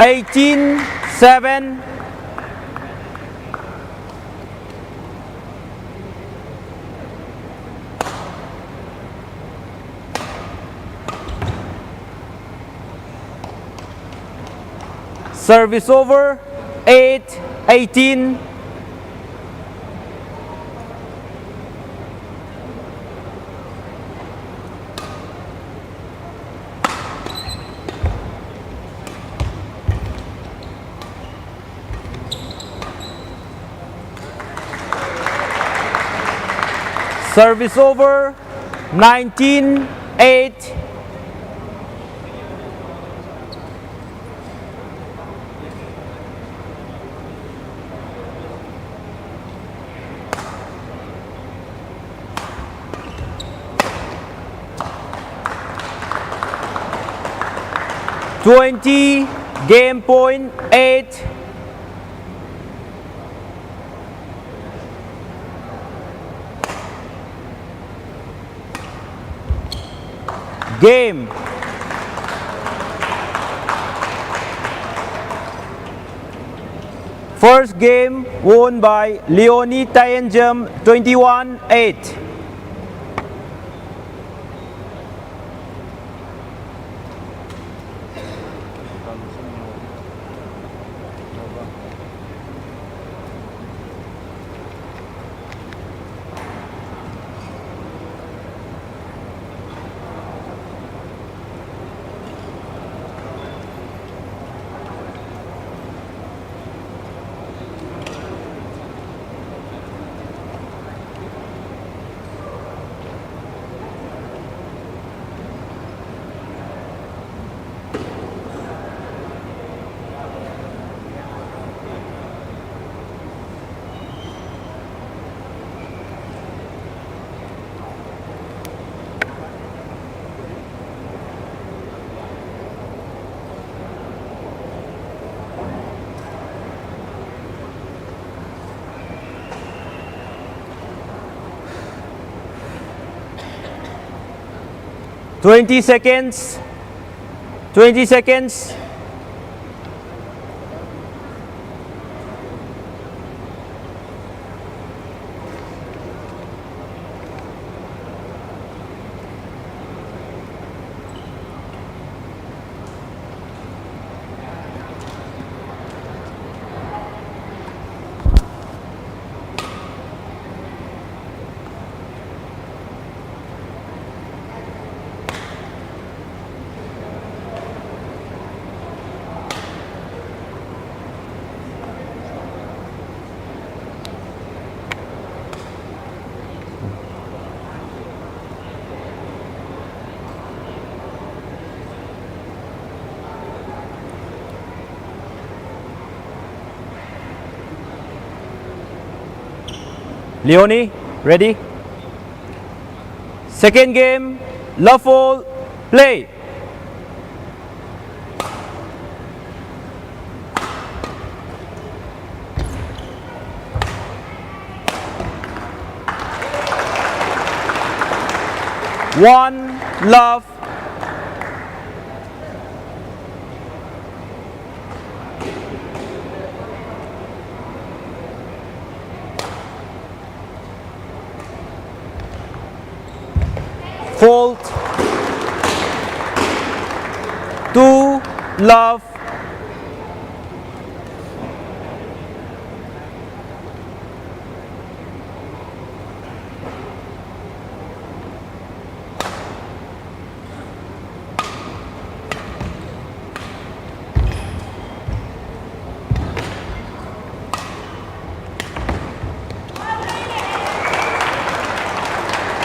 Eighteen seven. Service over, eight eighteen. Service over, nineteen eight. Twenty, game point eight. Game. First game won by Leonie Tayenjam, twenty-one eight. Twenty seconds. Twenty seconds. Leonie, ready? Second game, love all, play. One love. Fault. Two love.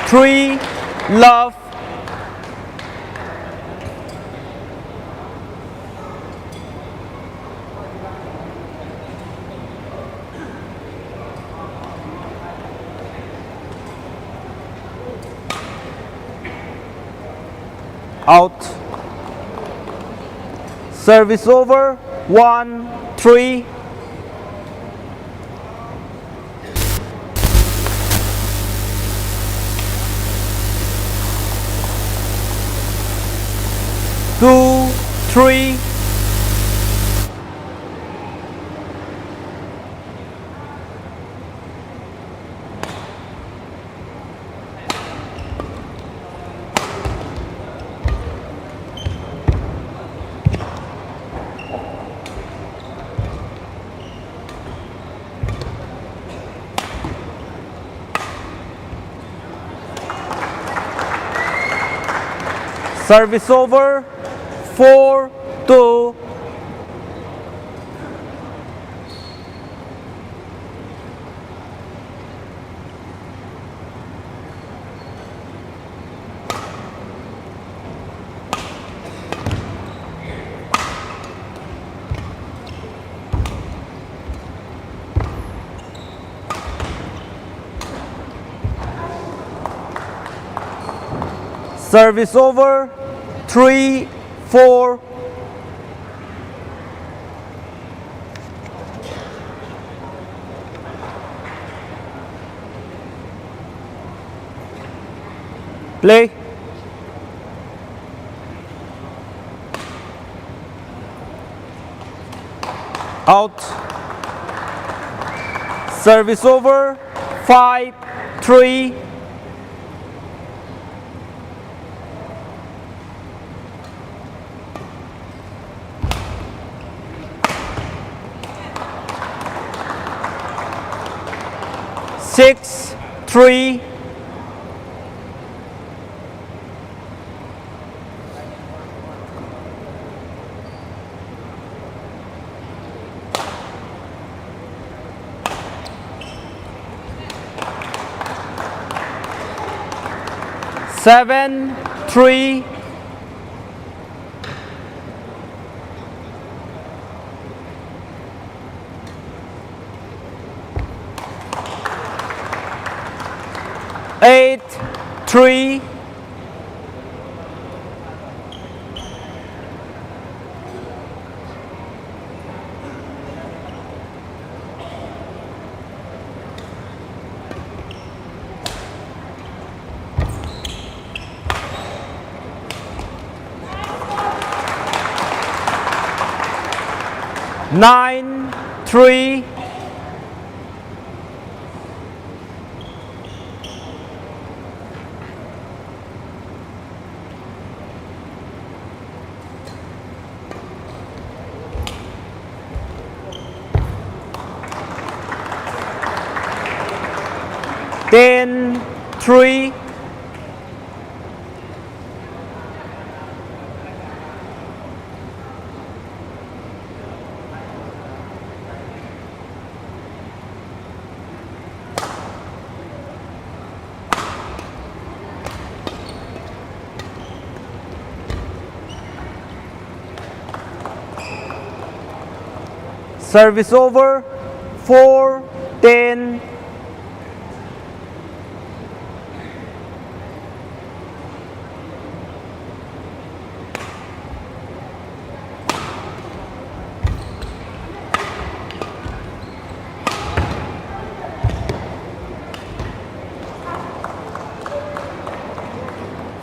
Three love. Out. Service over. One three. Two three. Service over. Four two. Service over, three four. Play. Out. Service over, five three. Six three. Seven three. Eight three. Nine three. Ten three. Service over, four ten.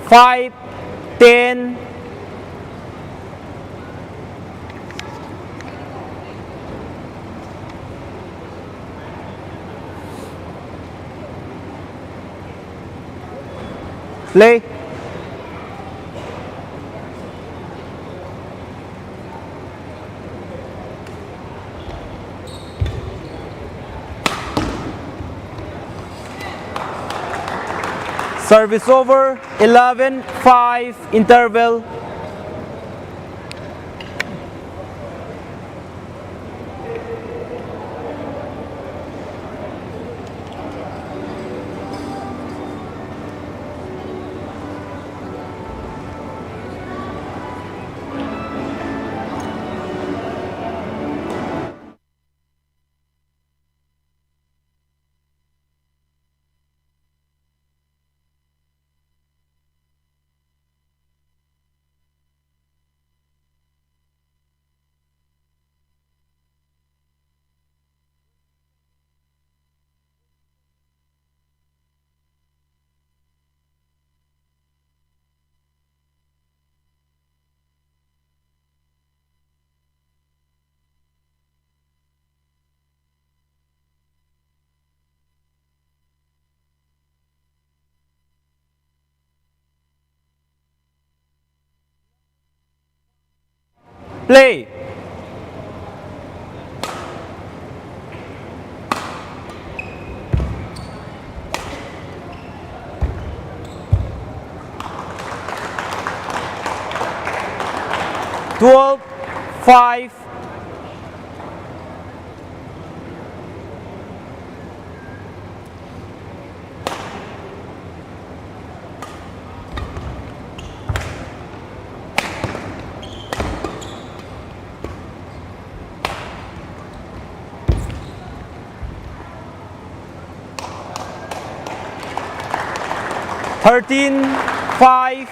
Five, ten. Play. Service over, eleven five, interval. Play. Twelve five. Thirteen five.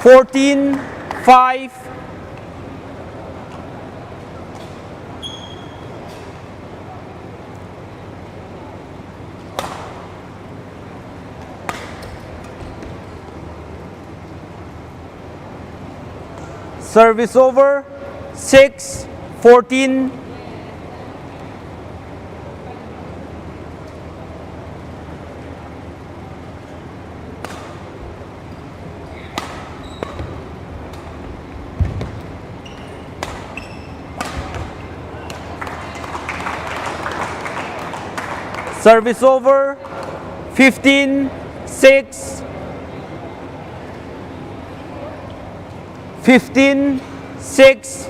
Fourteen five. Service over, six fourteen. Service over, fifteen six. Fifteen six.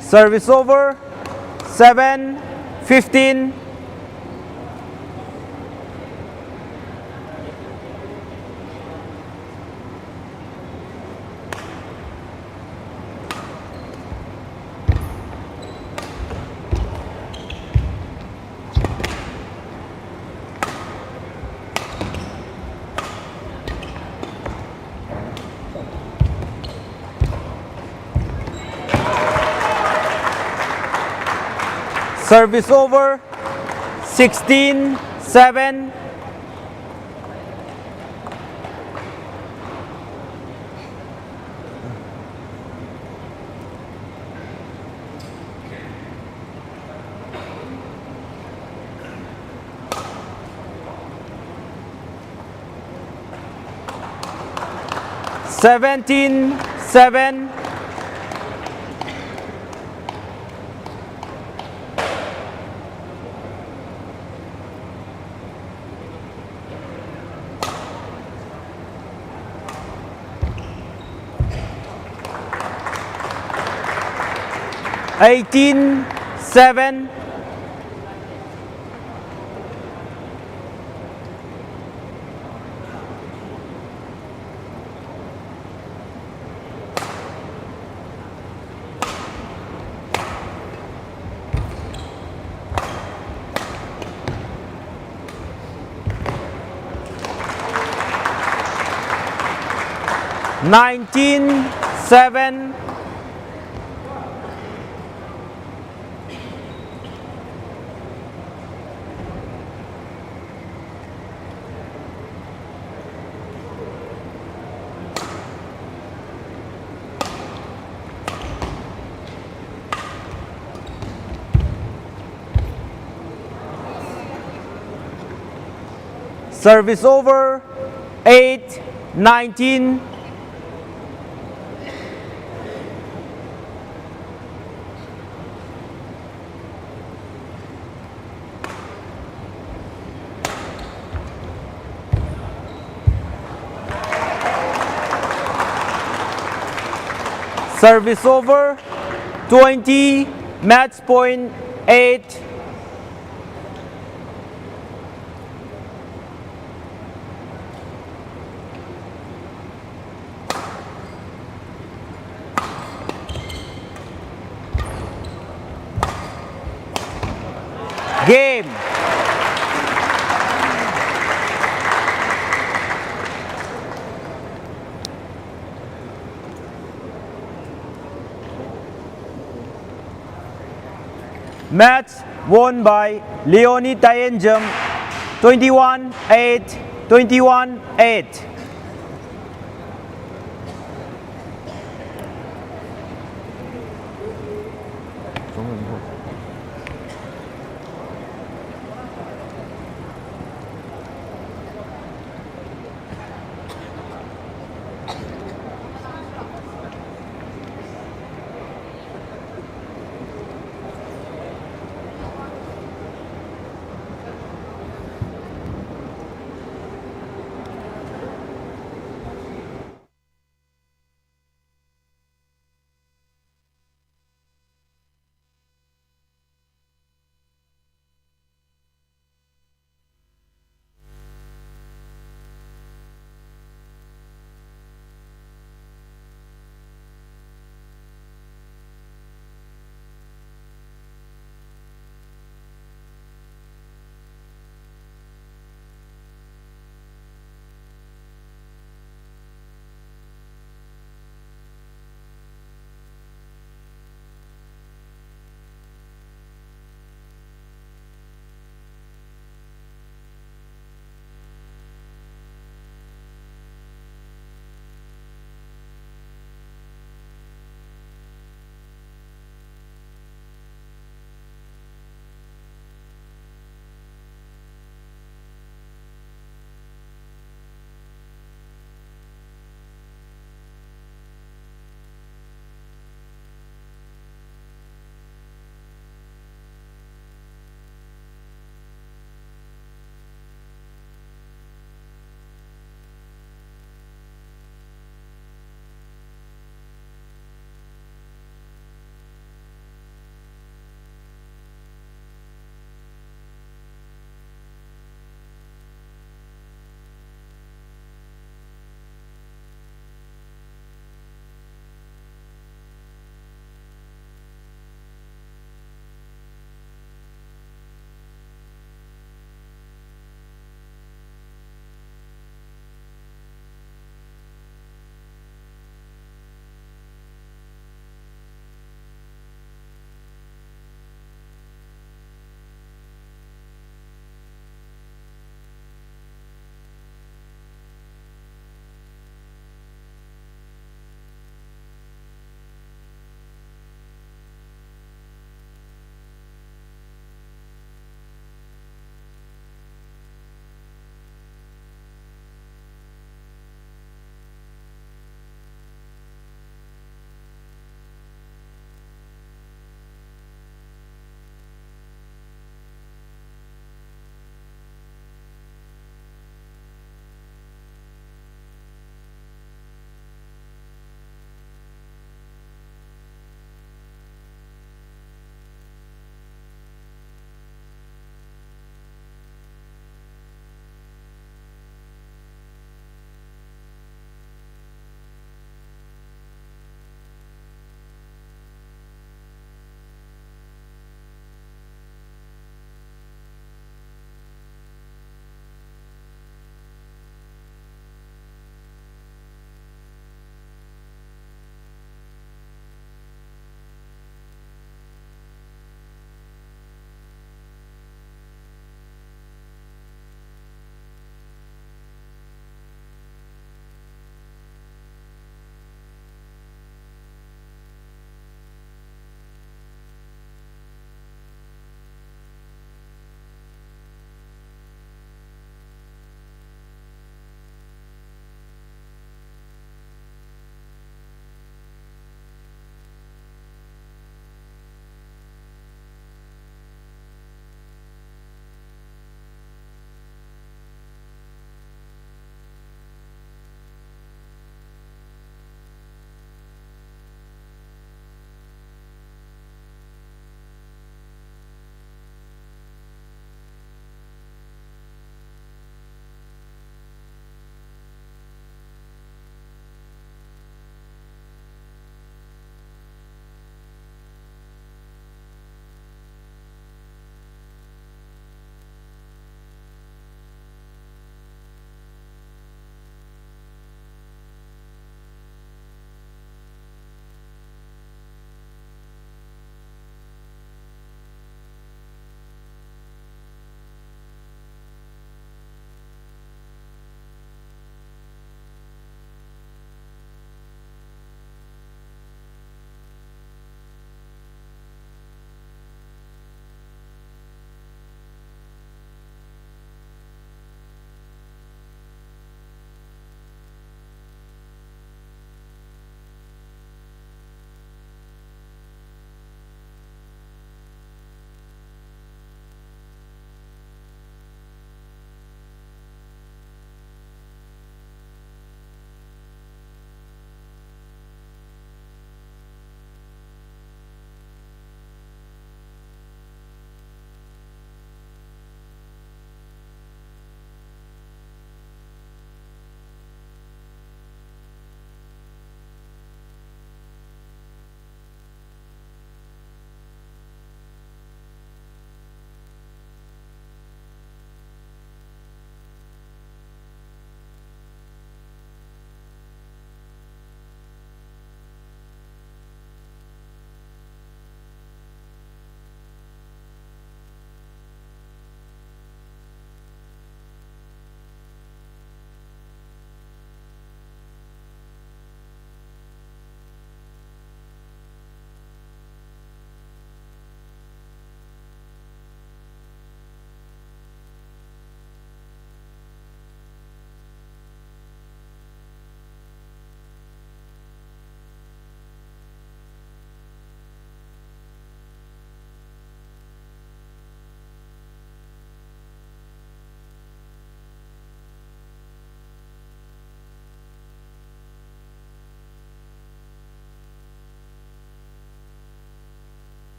Service over, seven fifteen. Service over, sixteen seven. Seventeen seven. Eighteen seven. Nineteen seven. Service over, eight nineteen. Service over, twenty, match point, eight. Game. Match won by Leonie Tayenjam, twenty-one eight, twenty-one eight.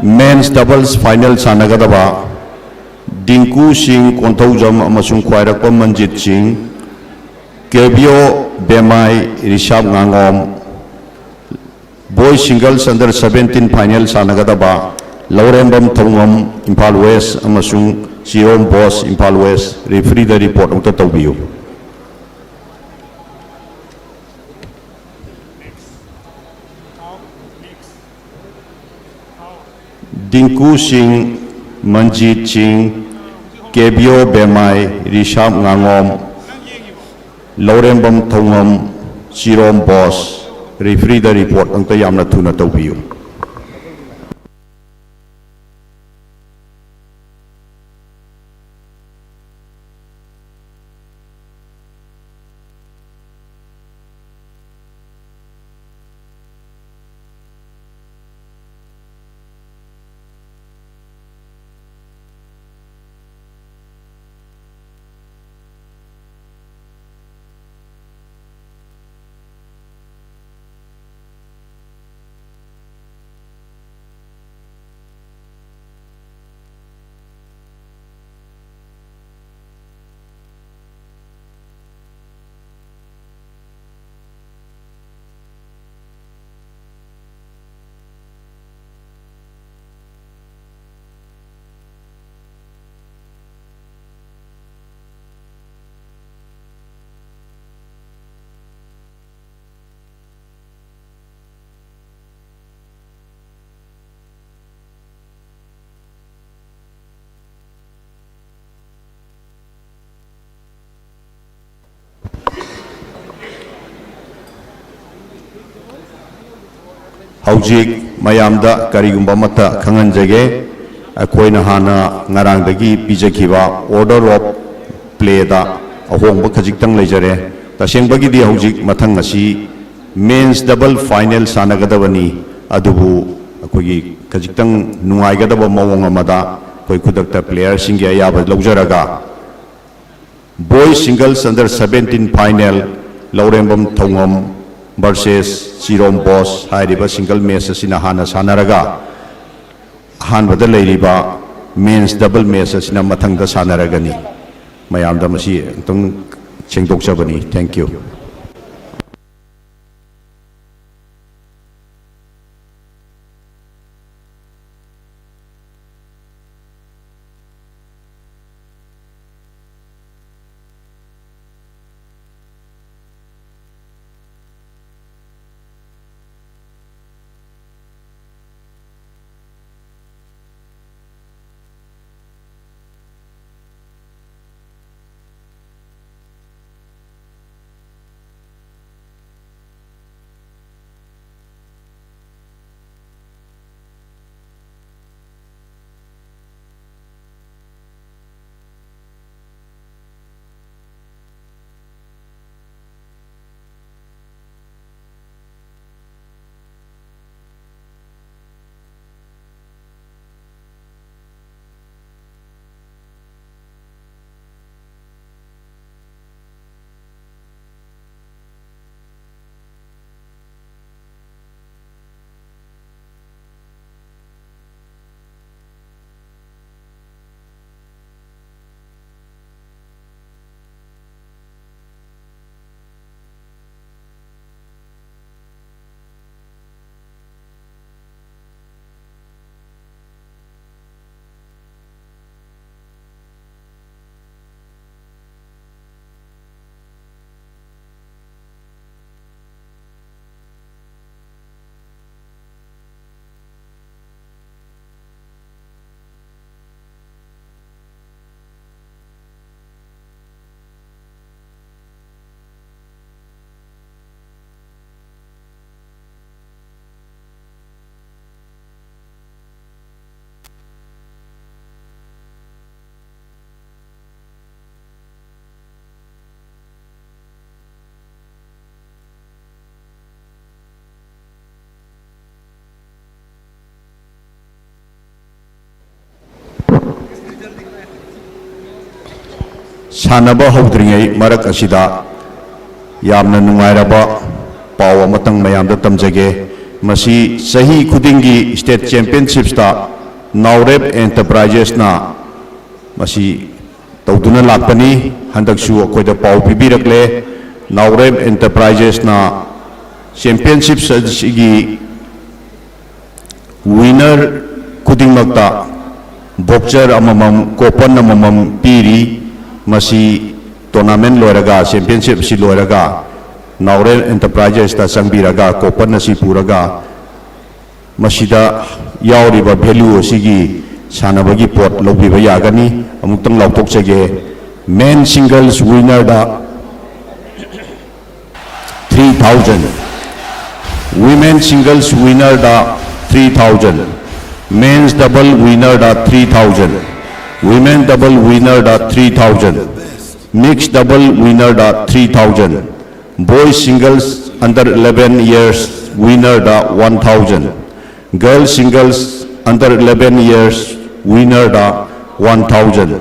Men's doubles final ꯁꯥꯟꯅꯒꯗꯕ Dingko ꯁꯤꯡ ꯀꯣꯟꯊꯧꯖꯝ ꯑꯃꯁꯨꯡ ꯈ꯭ꯋꯥꯏꯔꯥꯛꯄꯝ ꯃꯟꯖꯤꯠ ꯁꯤꯡ, ꯀꯦꯕꯤꯌꯣ ꯕꯦꯃꯥꯏ, ꯔꯤꯁꯥꯞ ꯉꯥꯉꯣꯝ, boys singles under seventeen final ꯁꯥꯟꯅꯒꯗꯕ Lourembam Thoungam, Imphal west, ꯑꯃꯁꯨꯡ Chirom Bose, Imphal west. Referee ꯗ report ꯑꯃꯨꯛꯇ ꯇꯧꯕꯤꯌꯨ꯫ ꯗꯤꯡꯀꯨ ꯁꯤꯡ, ꯃꯟꯖꯤꯠ ꯁꯤꯡ, ꯀꯦꯕꯤꯌꯣ ꯕꯦꯃꯥꯏ, ꯔꯤꯁꯥꯞ ꯉꯥꯉꯣꯝ, ꯂꯧꯔꯦꯝꯕꯝ ꯊꯧꯉꯝ, ꯆꯤꯔꯣꯝ ꯕꯣꯁ꯫ Referee ꯗ report ꯑꯝꯇ ꯌꯥꯝꯅ ꯊꯨꯅ ꯇꯧꯕꯤꯌꯨ꯫ ꯍꯧꯖꯤꯛ ꯃꯌꯥꯝꯗ ꯀꯔꯤꯒꯨꯝꯕ ꯑꯃꯠꯇ ꯈꯪꯍꯟꯖꯒꯦ꯫ ꯑꯩꯈꯣꯏꯅ ꯍꯥꯟꯅ ꯉꯔꯥꯡꯗꯒꯤ ꯄꯤꯖꯈꯤꯕ order of play ꯗ ꯑꯍꯣꯡꯕ ꯈꯖꯤꯛꯇꯪ ꯂꯩꯖꯔꯦ꯫ ꯇꯁꯦꯡꯕꯒꯤꯗꯤ ꯍꯧꯖꯤꯛ ꯃꯊꯪ ꯑꯁꯤ men's double final ꯁꯥꯟꯅꯒꯗꯕꯅꯤ, ꯑꯗꯨꯕꯨ ꯑꯩꯈꯣꯏꯒꯤ ꯈꯖꯤꯛꯇꯪ ꯅꯨꯡꯉꯥꯏꯒꯗꯕ ꯃꯑꯣꯡ ꯑꯃꯗ ꯑꯩꯈꯣꯏ ꯈꯨꯗꯛꯇ player ꯁꯤꯡꯒꯤ ꯑꯌꯥꯕ ꯂꯧꯖꯔꯒ, boys singles under seventeen final, ꯂꯧꯔꯦꯝꯕꯝ ꯊꯧꯉꯝ, versus ꯆꯤꯔꯣꯝ ꯕꯣꯁ ꯍꯥꯏꯔꯤꯕ single match ꯑꯁꯤꯅ ꯍꯥꯟꯅ ꯁꯥꯟꯅꯔꯒ, ꯑꯍꯥꯟꯕꯗ ꯂꯩꯔꯤꯕ men's double match ꯑꯁꯤꯅ ꯃꯊꯪꯗ ꯁꯥꯟꯅꯔꯒꯅꯤ꯫ ꯃꯌꯥꯝꯗ ꯃꯁꯤ ꯑꯃꯨꯛꯇꯪ ꯁꯦꯡꯗꯣꯛꯆꯕꯅꯤ꯫ Thank you꯫ ꯁꯥꯟꯅꯕ ꯍꯧꯗ꯭ꯔꯤꯉꯩ ꯃꯔꯛ ꯑꯁꯤꯗ ꯌꯥꯝꯅ ꯅꯨꯡꯉꯥꯏꯔꯕ ꯄꯥꯎ ꯑꯃꯇꯪ ꯃꯌꯥꯝꯗ ꯇꯝꯖꯒꯦ꯫ ꯃꯁꯤ ꯆꯍꯤ ꯈꯨꯗꯤꯡꯒꯤ state championshipsꯇ ꯅꯥꯎꯔꯦꯞ Enterprisesꯅ ꯃꯁꯤ ꯇꯧꯗꯨꯅ ꯂꯥꯛꯄꯅꯤ꯫ ꯍꯟꯗꯛꯁꯨ ꯑꯩꯈꯣꯏꯗ ꯄꯥꯎ ꯄꯤꯕꯤꯔꯛꯂꯦ꯫ ꯅꯥꯎꯔꯦꯞ Enterprisesꯅ championship ꯑꯁꯤꯒꯤ winner ꯈꯨꯗꯤꯡꯃꯛꯇ voucher ꯑꯃꯃꯝ, coupon ꯑꯃꯃꯝ ꯄꯤꯔꯤ꯫ ꯃꯁꯤ tournament ꯂꯣꯏꯔꯒ, championship ꯑꯁꯤ ꯂꯣꯏꯔꯒ ꯅꯥꯎꯔꯦꯞ Enterprisesꯇ ꯆꯪꯕꯤꯔꯒ coupon ꯑꯁꯤ ꯄꯨꯔꯒ ꯃꯁꯤꯗ ꯌꯥꯎꯔꯤꯕ value ꯑꯁꯤꯒꯤ ꯁꯥꯟꯅꯕꯒꯤ ꯄꯣꯠ ꯂꯧꯕꯤꯕ ꯌꯥꯒꯅꯤ꯫ ꯑꯃꯨꯛꯇꯪ ꯂꯥꯎꯊꯣꯛꯆꯒꯦ꯫ Men singles winnerꯗ three thousand, women singles winnerꯗ three thousand, men's double winnerꯗ three thousand, women double winnerꯗ three thousand, mixed double winnerꯗ three thousand, boys singles under eleven years winnerꯗ one thousand, girls singles under eleven years winnerꯗ one thousand,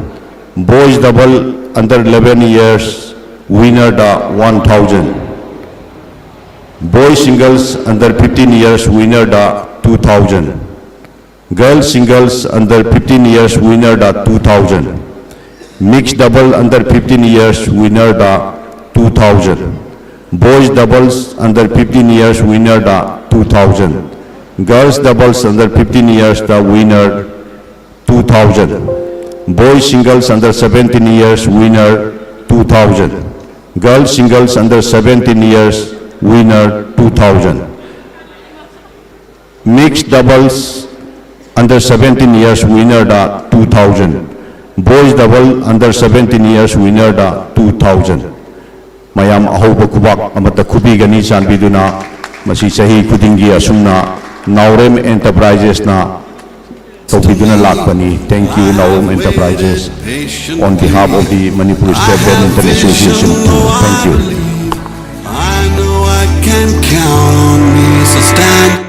boys double under eleven years winnerꯗ one thousand, boys singles under fifteen years winnerꯗ two thousand, girls singles under fifteen years winnerꯗ two thousand, mixed double under fifteen years winnerꯗ two thousand, boys doubles under fifteen years winnerꯗ two thousand, girls doubles under fifteen yearsꯗ winner two thousand, boys singles under seventeen years winner two thousand, girls singles under seventeen years winner two thousand, mixed doubles under seventeen years winnerꯗ two thousand, boys double under seventeen years winnerꯗ two thousand꯫ ꯃꯌꯥꯝ ꯑꯍꯧꯕ ꯈꯨꯕꯥꯛ ꯑꯃꯠꯇ ꯈꯨꯕꯤꯒꯅꯤ ꯆꯥꯟꯕꯤꯗꯨꯅ꯫ ꯃꯁꯤ ꯆꯍꯤ ꯈꯨꯗꯤꯡꯒꯤ ꯑꯁꯨꯝꯅ ꯅꯥꯎꯔꯦꯝ Enterprisesꯅ ꯇꯧꯕꯤꯗꯨꯅ ꯂꯥꯛꯄꯅꯤ꯫ Thank you, Naorum Enterprises, on behalf of the Manipur State Badminton Association too. Thank you. I know I can count on me, so stand.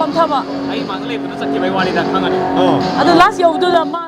ꯐꯝꯊꯕ꯫ ꯑꯩ ꯃꯥꯡꯗ ꯂꯩꯕꯗꯣ ꯆꯠꯈꯤꯕꯩ ꯋꯥꯅꯤꯗ, ꯈꯪꯉꯅꯤ꯫ ꯑꯣ꯫ ꯑꯗꯨ ꯂꯥꯁ ꯌꯧꯕꯗꯨꯗ ꯃꯥ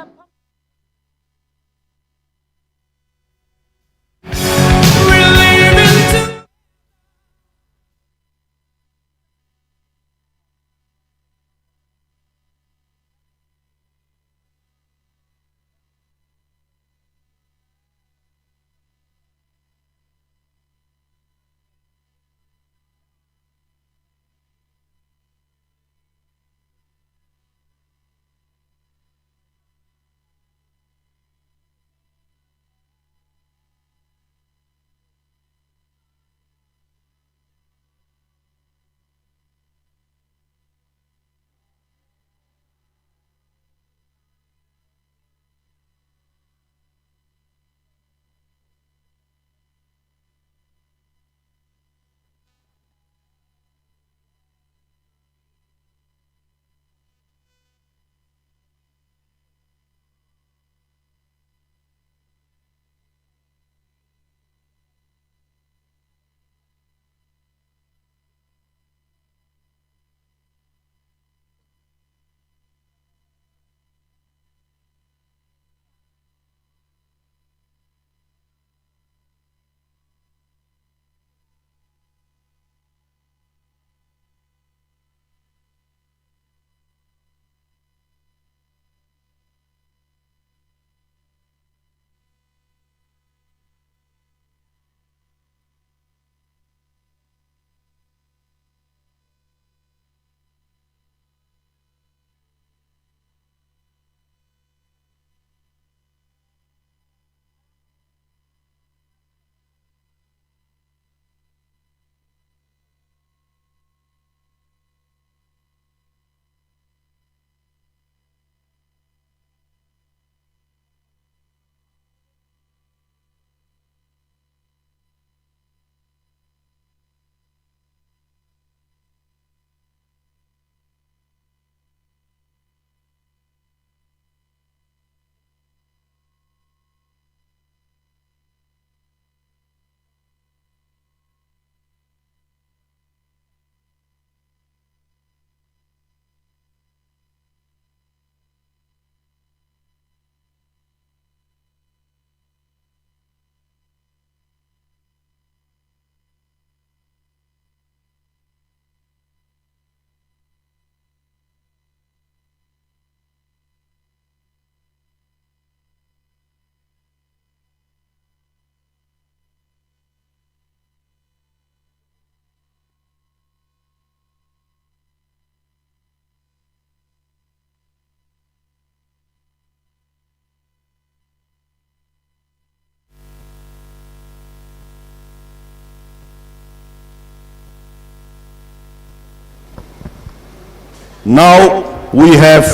Now we have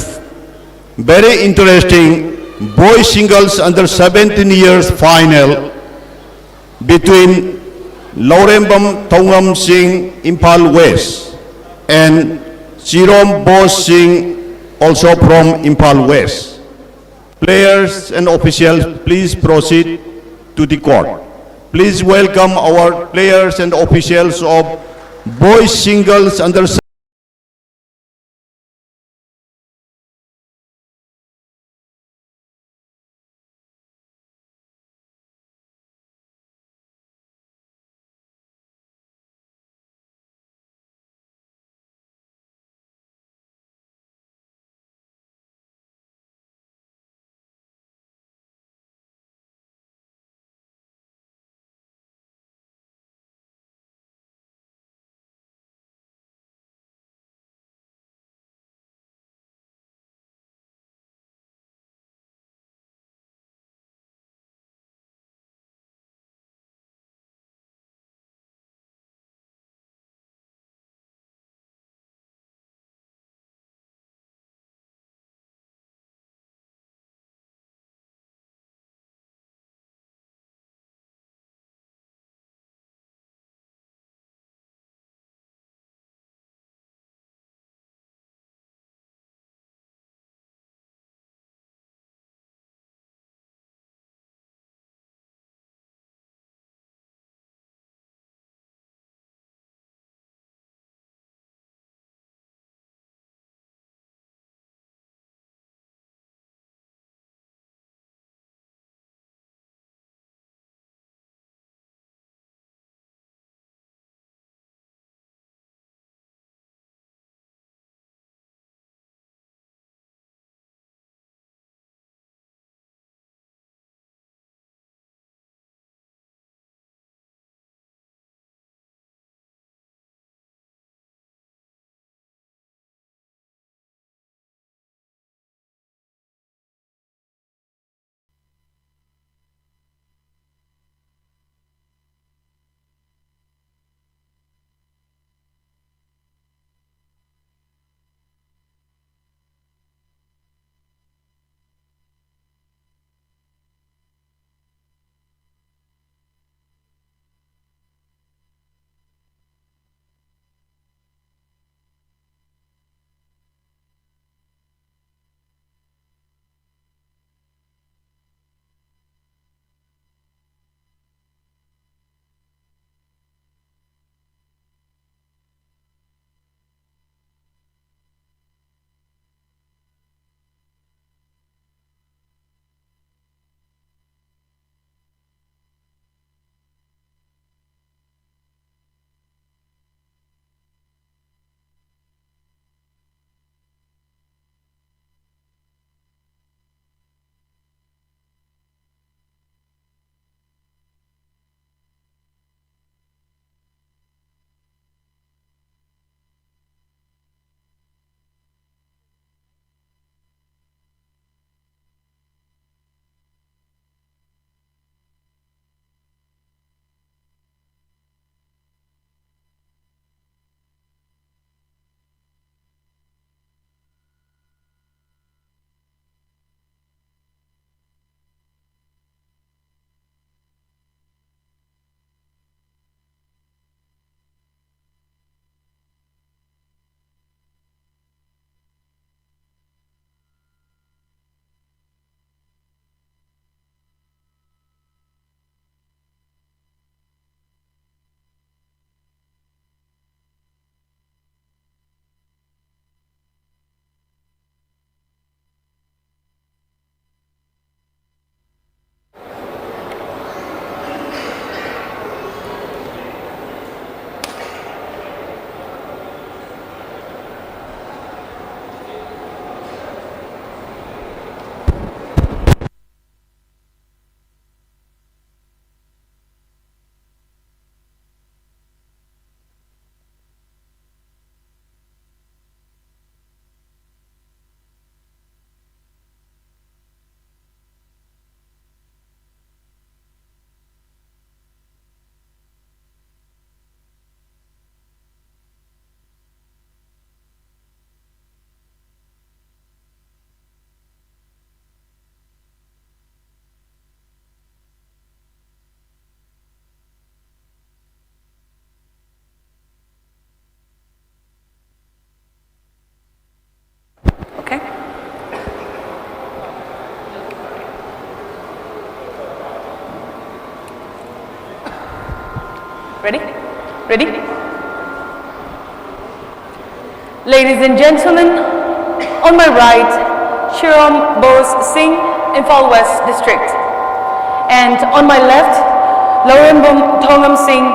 very interesting boys singles under seventeen years final between Laurembam Thongam Singh, Imphal West, and Chirom Bos Singh, also from Imphal West. Players and officials, please proceed to the court. Please welcome our players and officials of boys singles under Ready? Ladies and gentlemen, on my right, Chirom Bose Singh, Imphal West District. And on my left, Laurembum Thongam Singh,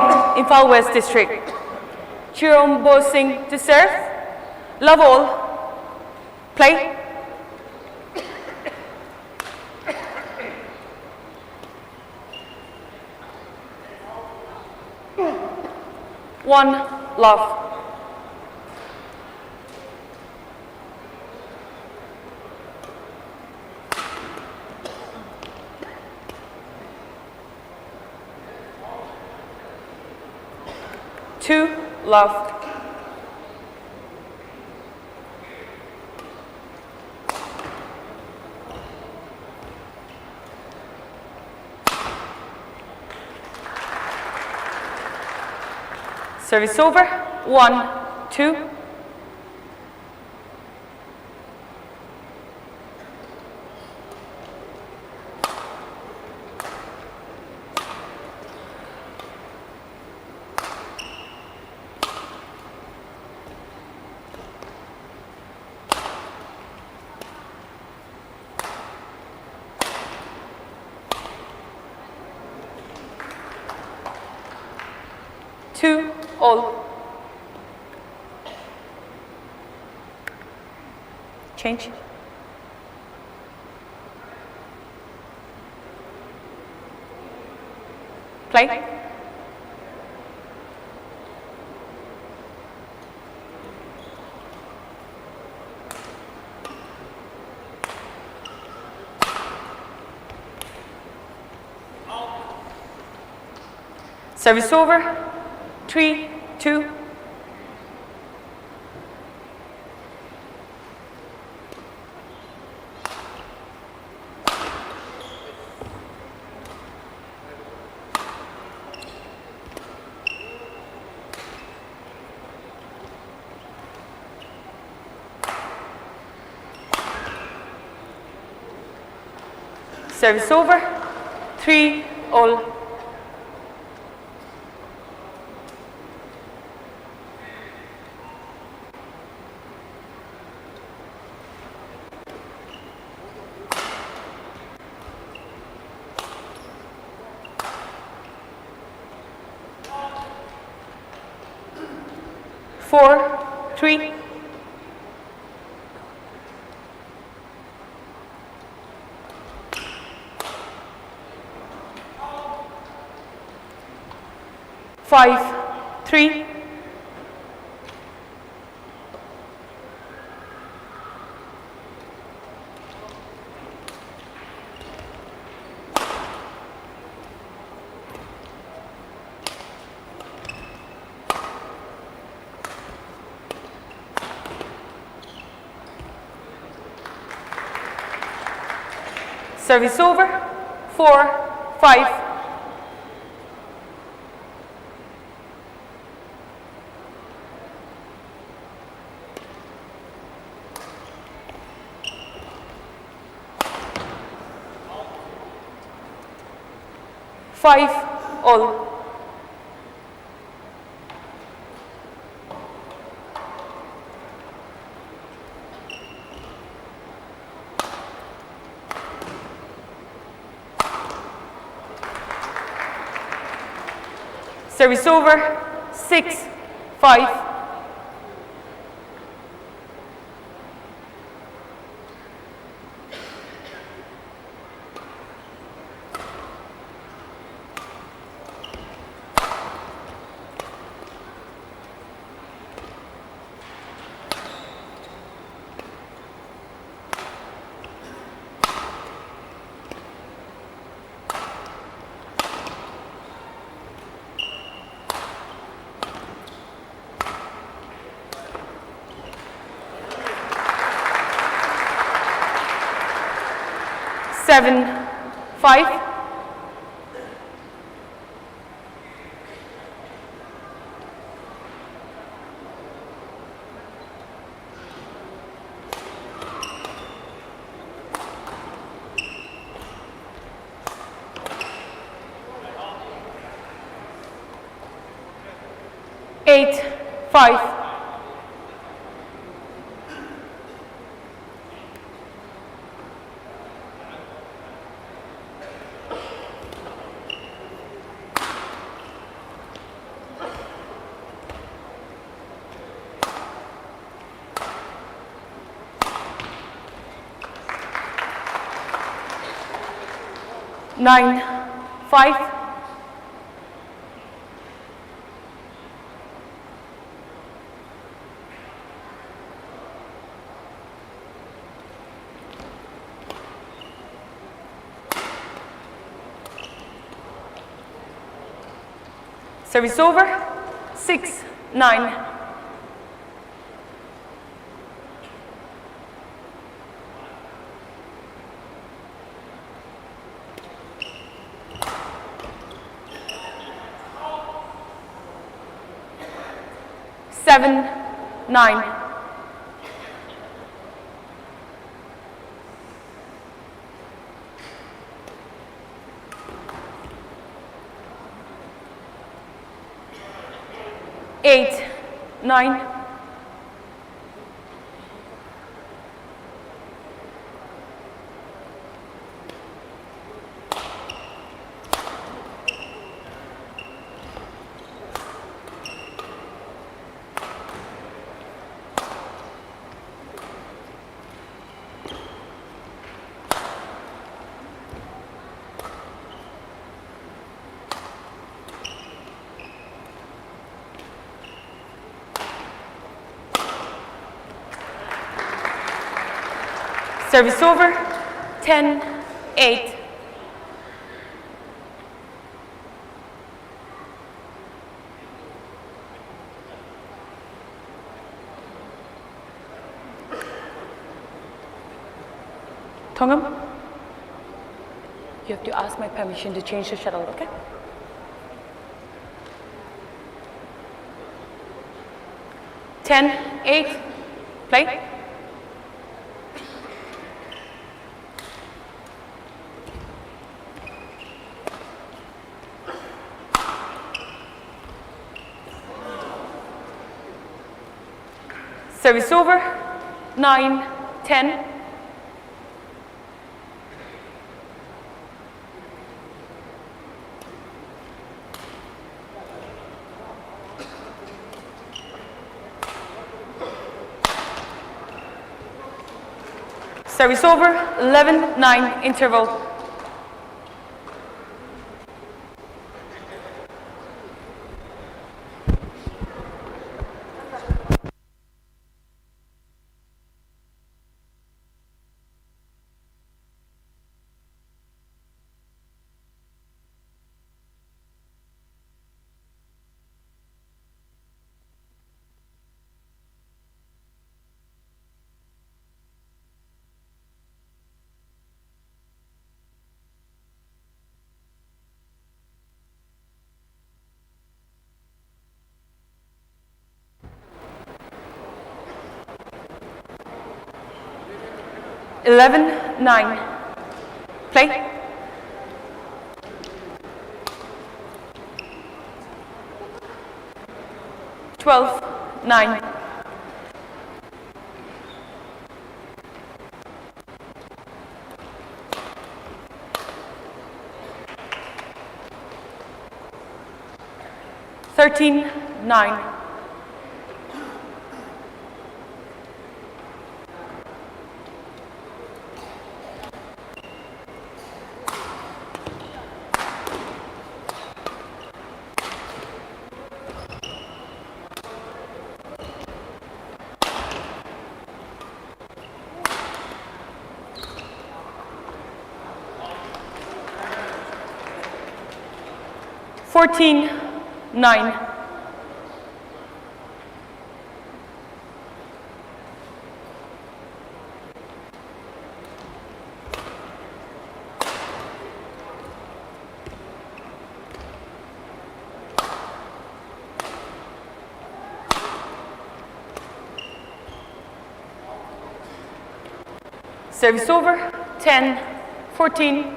Imphal West District. Chirom Bose Singh to serve. Love all. Play. One love. Two love. Service over. One, two. Two all. Change. Play. Service over. Three, two. Service over. Three all. Four, three. Five, three. Service over. Four, five. Five all. Service over. Six, five. Seven, five. Eight, five. Nine, five. Service over. Six, nine. Seven, nine. Eight, nine. Service over. Ten, eight. Thongam, you have to ask my permission to change the shuttle, okay? Ten, eight, play. Service over. Nine, ten. Service over. Eleven, nine, interval. Eleven nine. Play. Twelve nine. Thirteen nine. Fourteen nine. Service over. Ten fourteen.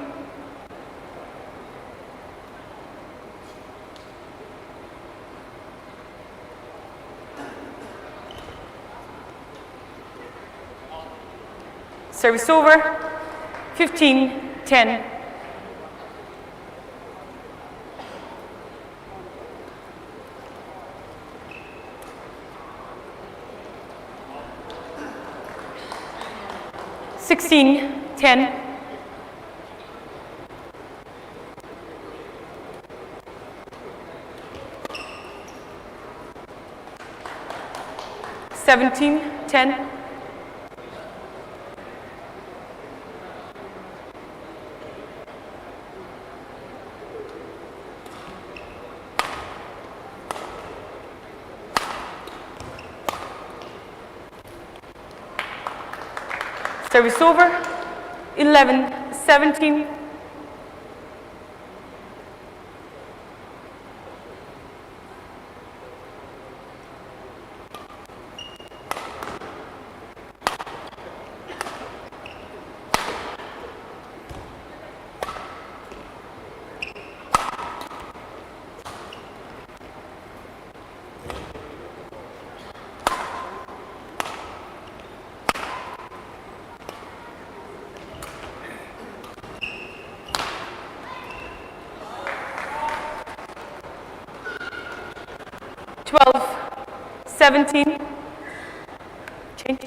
Service over. Fifteen ten. Sixteen ten. Seventeen ten. Service over. Eleven seventeen. twelve, seventeen. Change.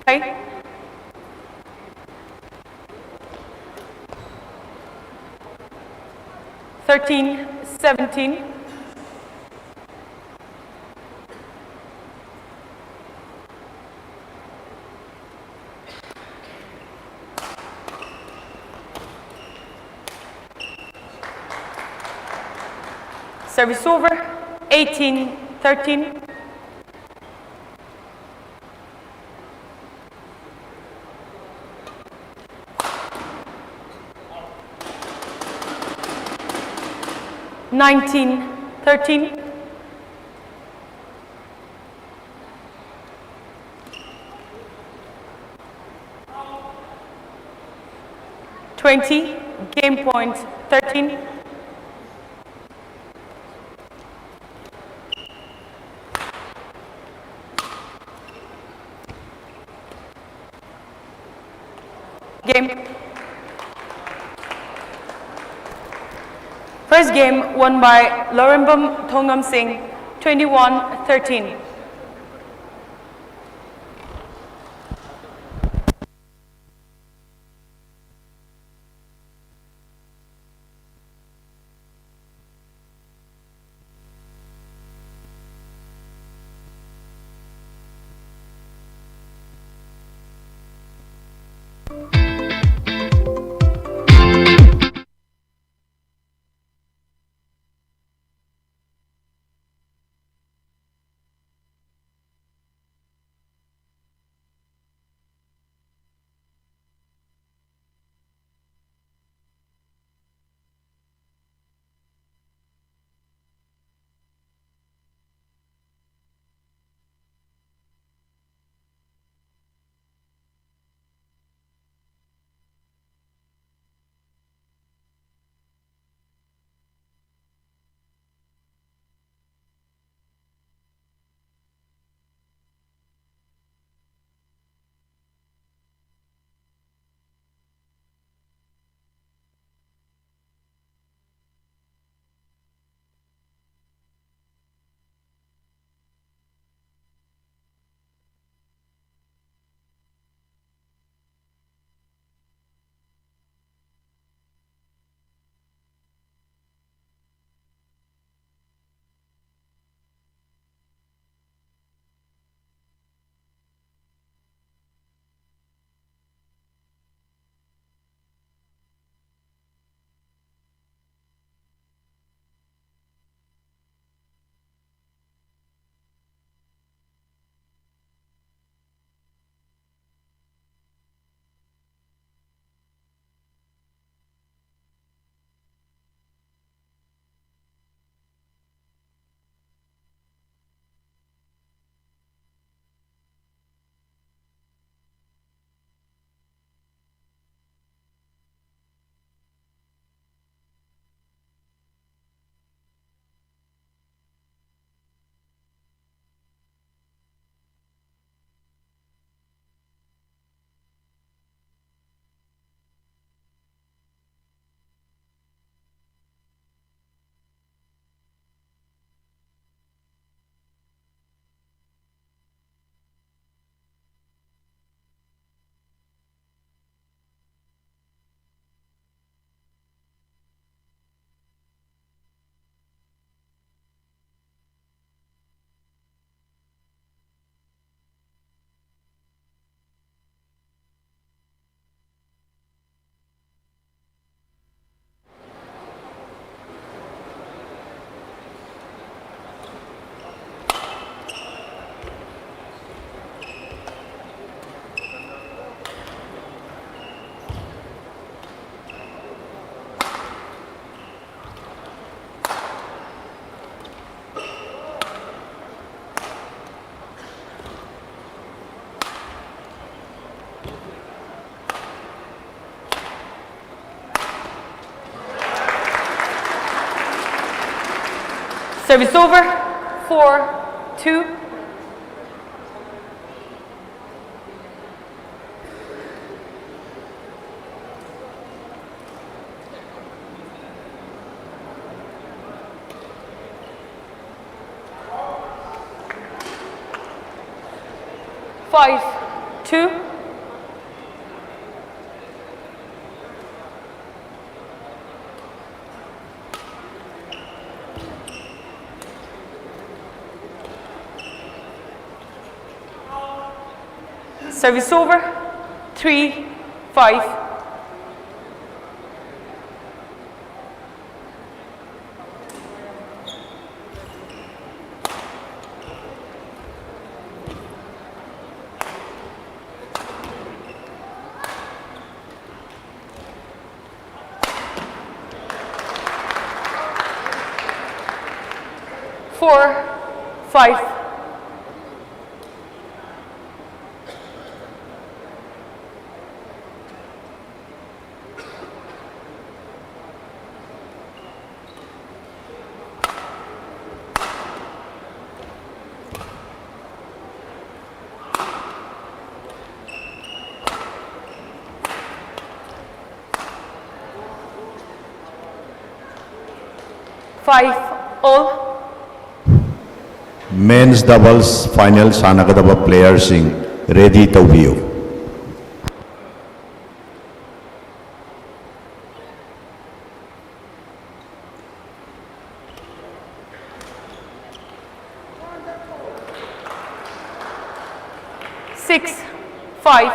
Okay. Thirteen, seventeen. Service over. Eighteen, thirteen. Nineteen, thirteen. Twenty, game point, thirteen. Game. First game won by Lorembam Thongam Singh, twenty-one thirteen. Service over. Four, two. Five, two. Service over. Three, five. Four, five. Five all. Men's doubles final ꯁꯥꯟꯅꯒꯗꯕ playerꯁꯤꯡ ready ꯇꯧꯕꯤꯌꯨ꯫ Six, five.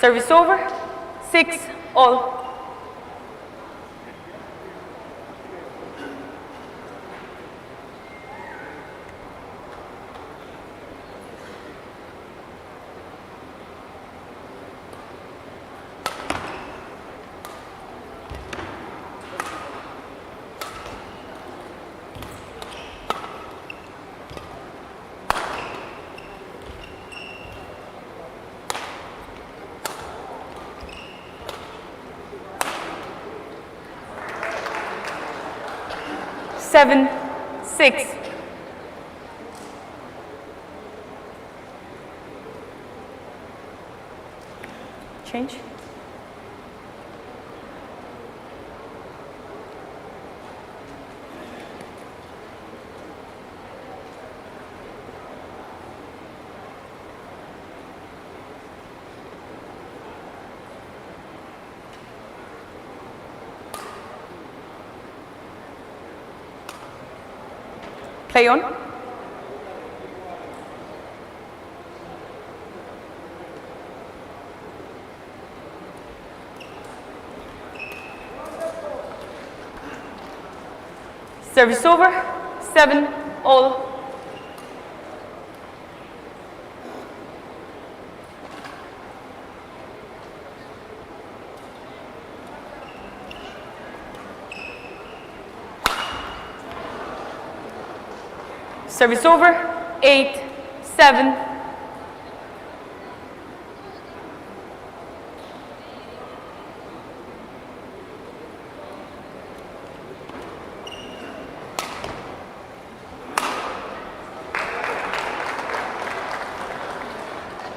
Service over. Six all. Seven, six. Change. Play on. Service over, seven all. Service over, eight, seven.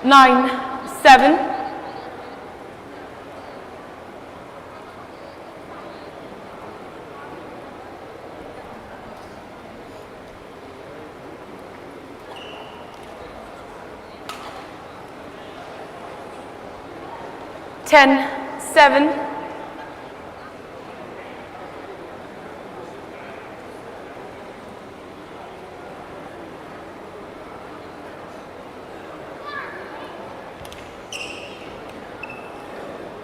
Nine, seven. Ten, seven.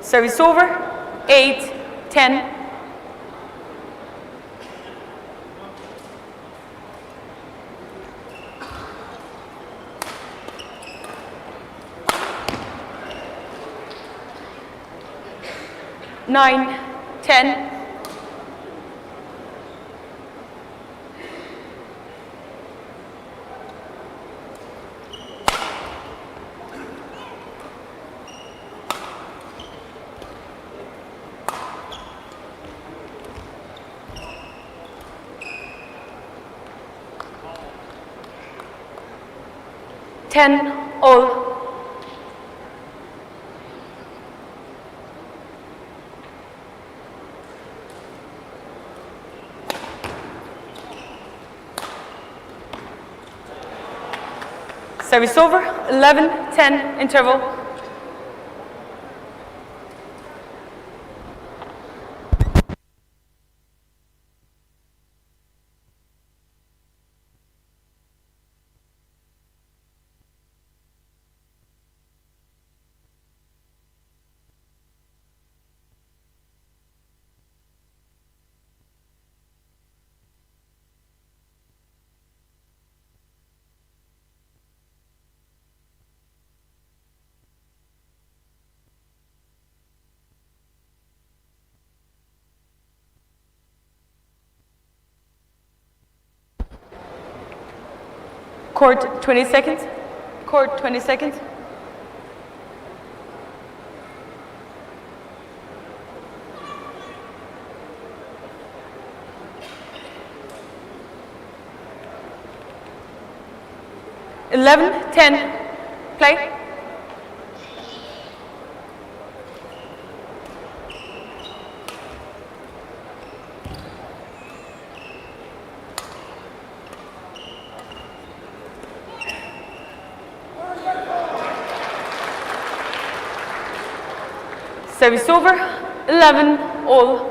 Service over, eight, ten. Nine, ten. Ten all. Service over, eleven ten interval. Court, twenty seconds. Court, twenty seconds. Eleven ten. Play. Service over, eleven all.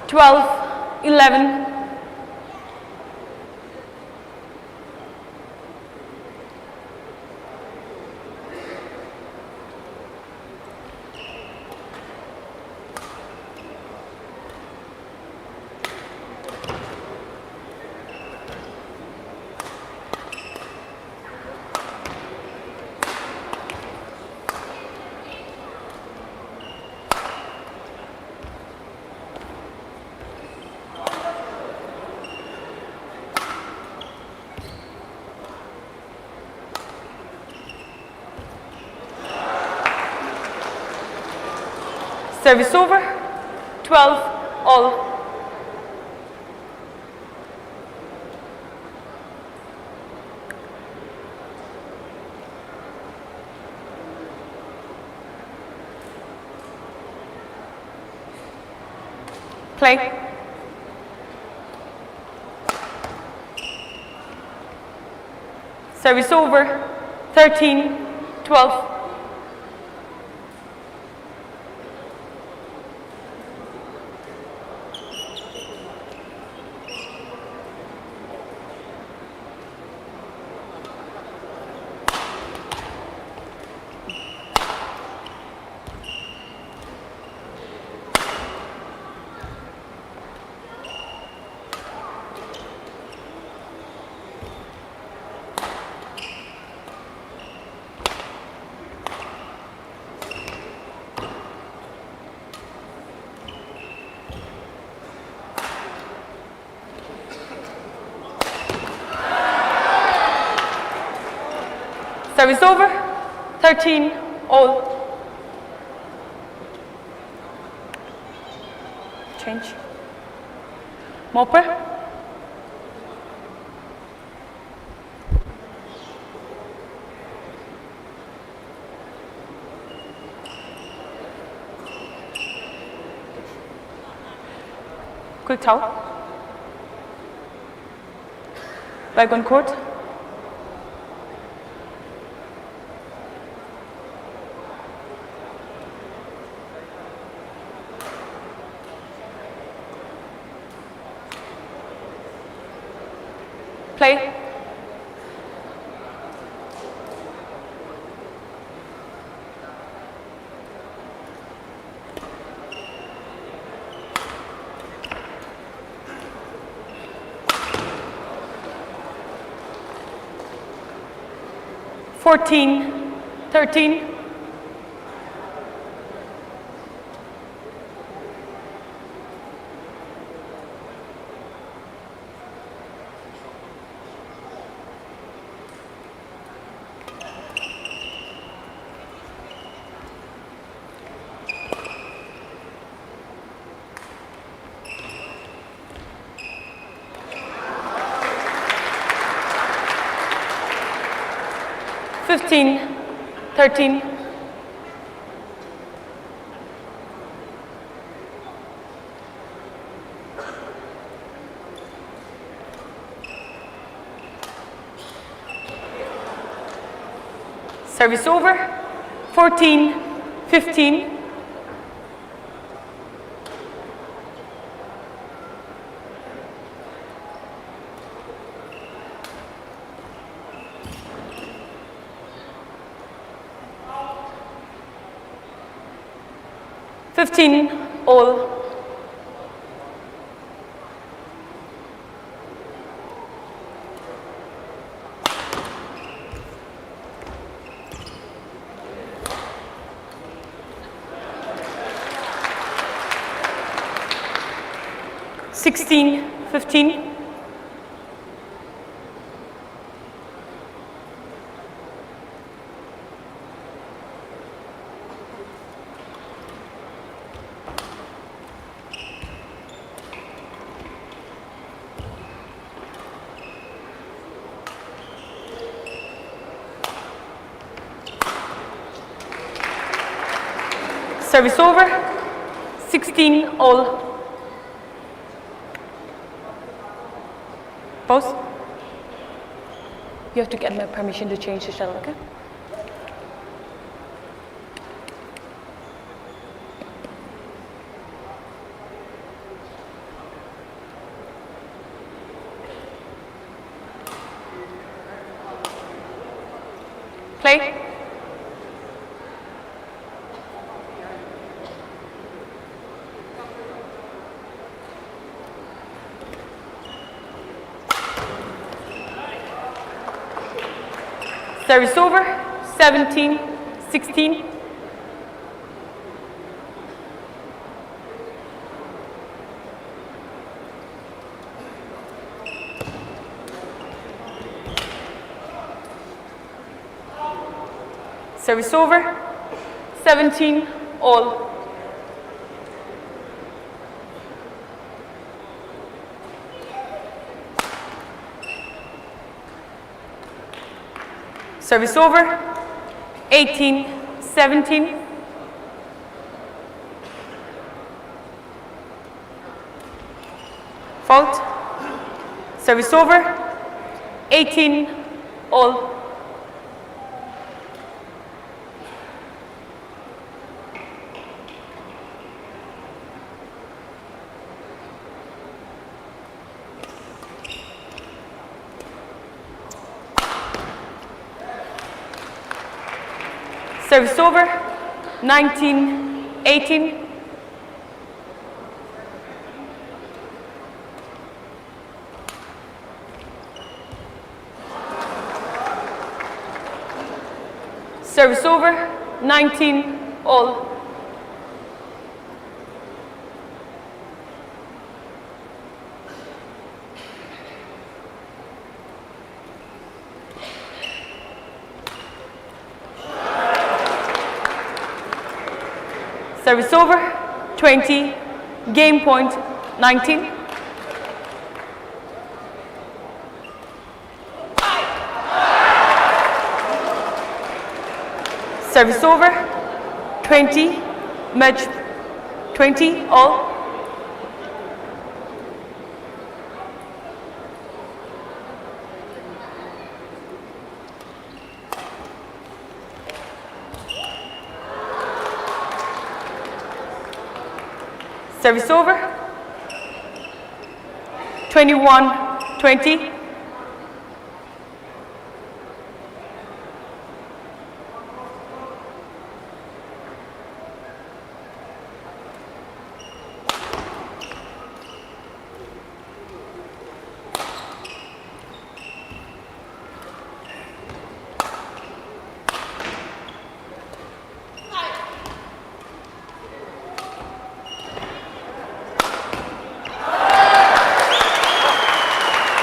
Twelve eleven. Service over. Twelve all. Play. Service over. Thirteen twelve. Service over. Thirteen all. Change. Mopper. Quick towel. Bygone court. Play. Fourteen thirteen. Fifteen, thirteen. Service over. Fourteen, fifteen. Fifteen all. Sixteen, fifteen. Service over. Sixteen all. Pause. You have to get my permission to change the shuttle, okay? Play. Service over. Seventeen, sixteen. Service over. Seventeen all. Service over. eighteen seventeen. Fault. Service over. eighteen all. Service over. nineteen eighteen. Service over. nineteen all. Service over. twenty. Game point. nineteen. Service over. twenty. Match. twenty all. Service over. twenty-one twenty.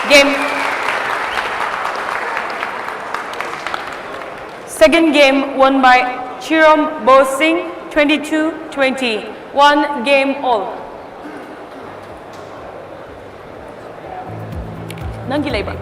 Game. Second game won by Chirom Bosing, twenty-two twenty. One game all. ꯅꯪꯒꯤ ꯂꯩꯕ꯭ꯔꯥ?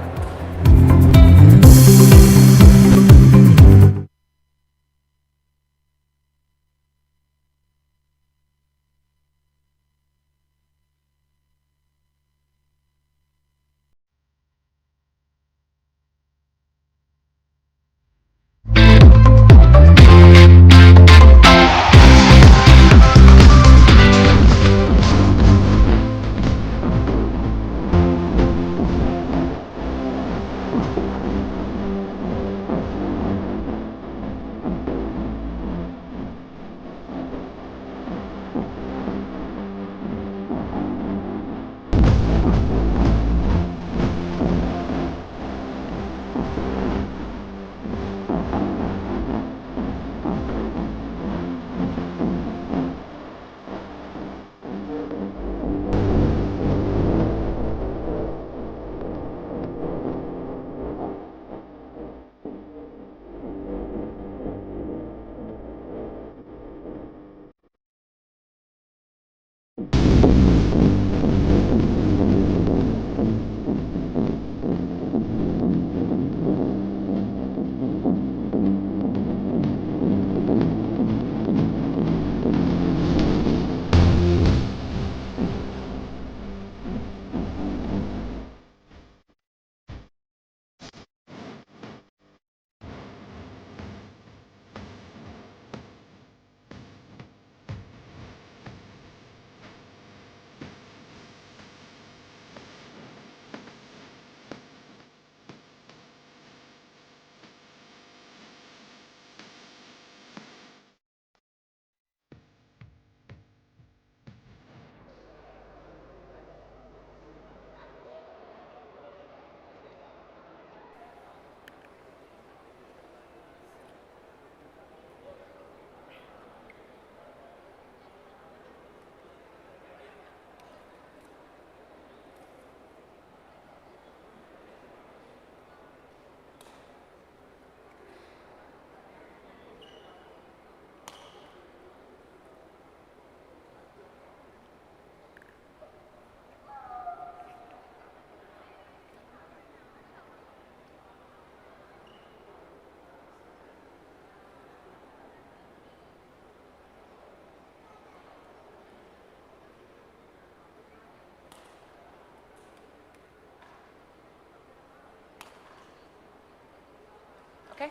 Okay.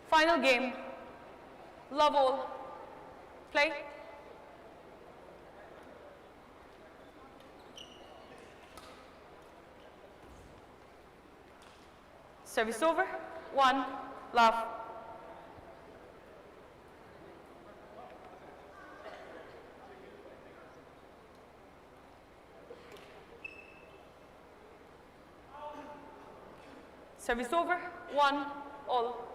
Final game. Love all. Play. Service over. One, love. Service over. One, all.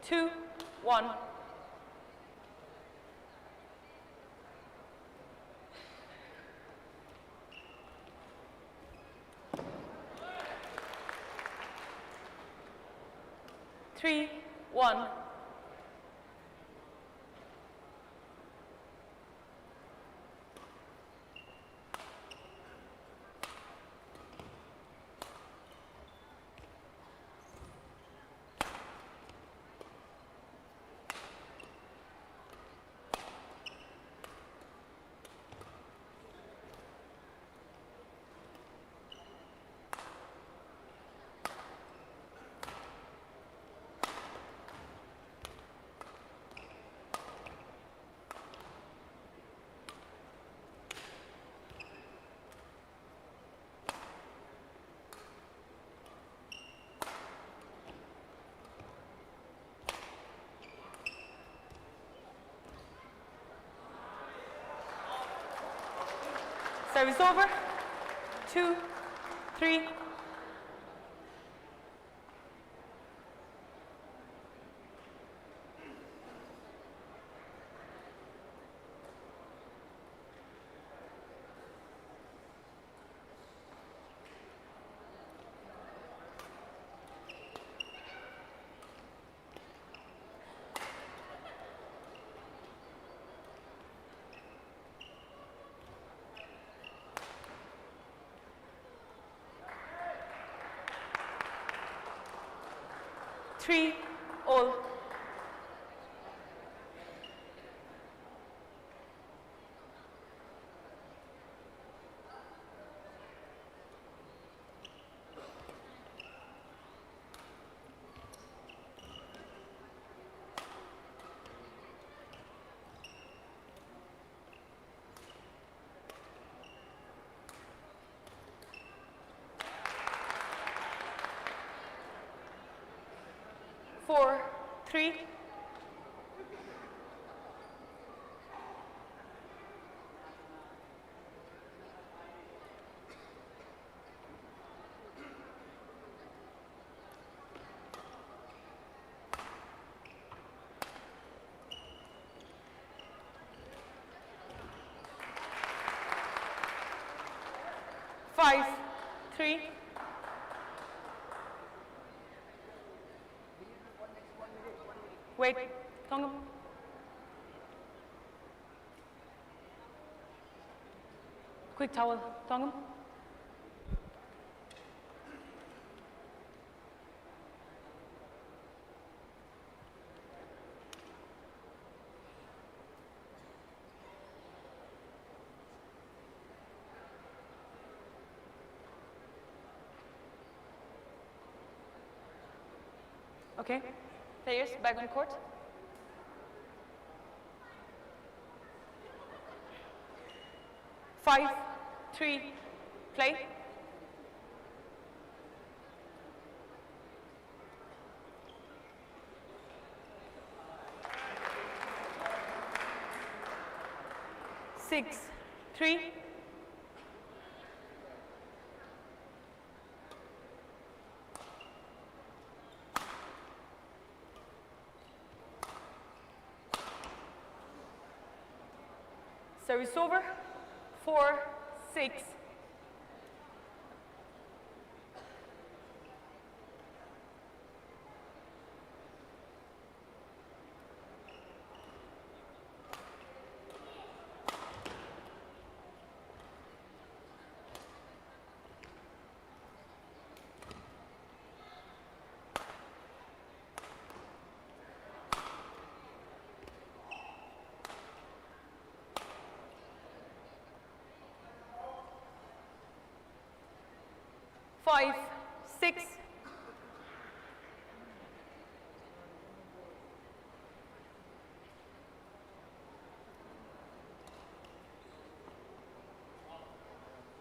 Two, one. Three, one. Service over. Two, three. Three, all. Four, three. Five, three. Wait, Tongam. Quick towel, Tongam. Okay, players, back on court. Five, three, play. Six, three. Service over. Four, six. Five, six.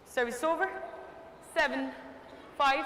Service over. Seven, five.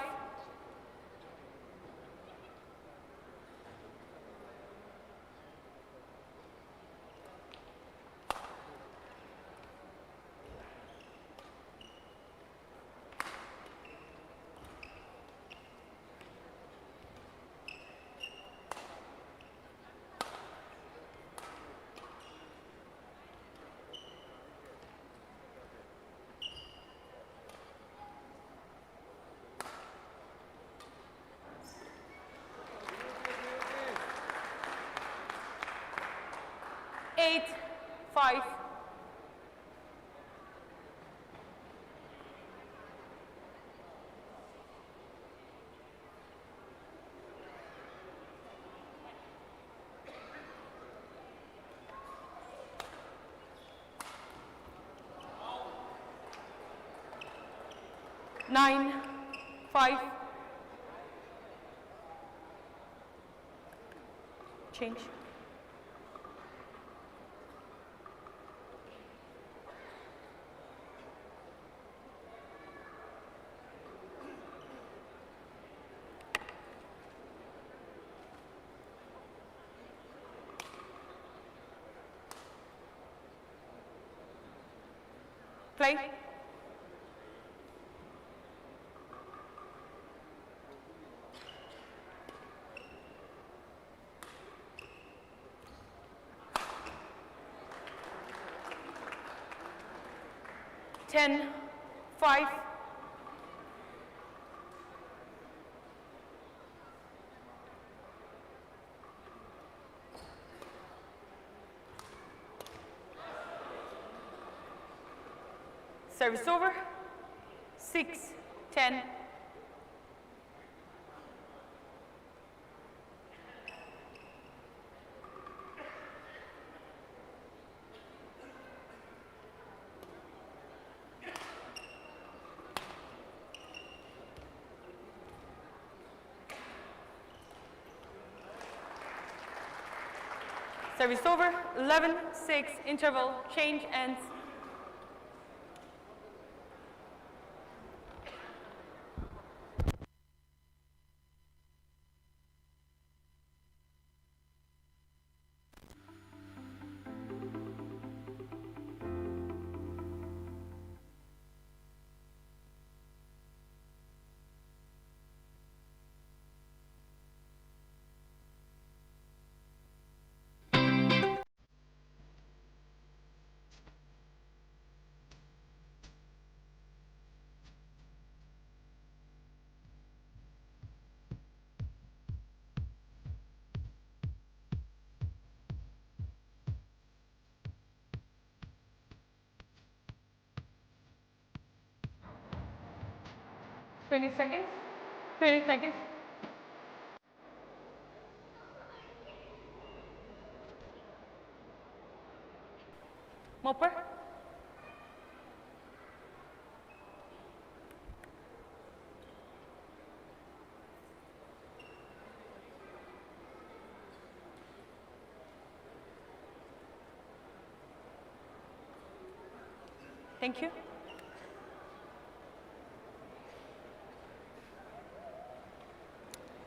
Eight, five. Nine, five. Change. Play. Ten, five. Service over. Six, ten. Service over. Eleven six, interval, change, ends. Twenty seconds. Twenty seconds. Mopper. Thank you.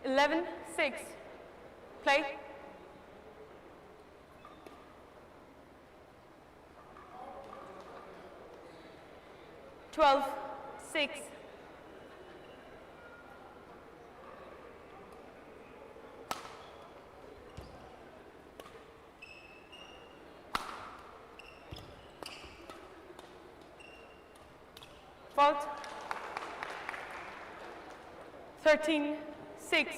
Eleven six. Play. Twelve six. Fault. Thirteen six.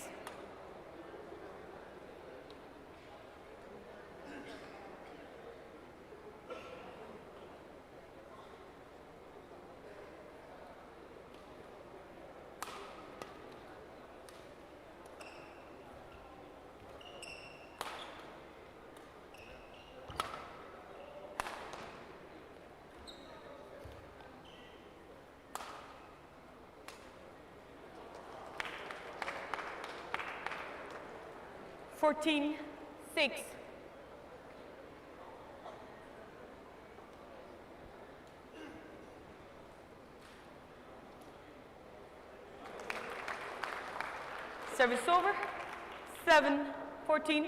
Fourteen six. Service over. Seven fourteen.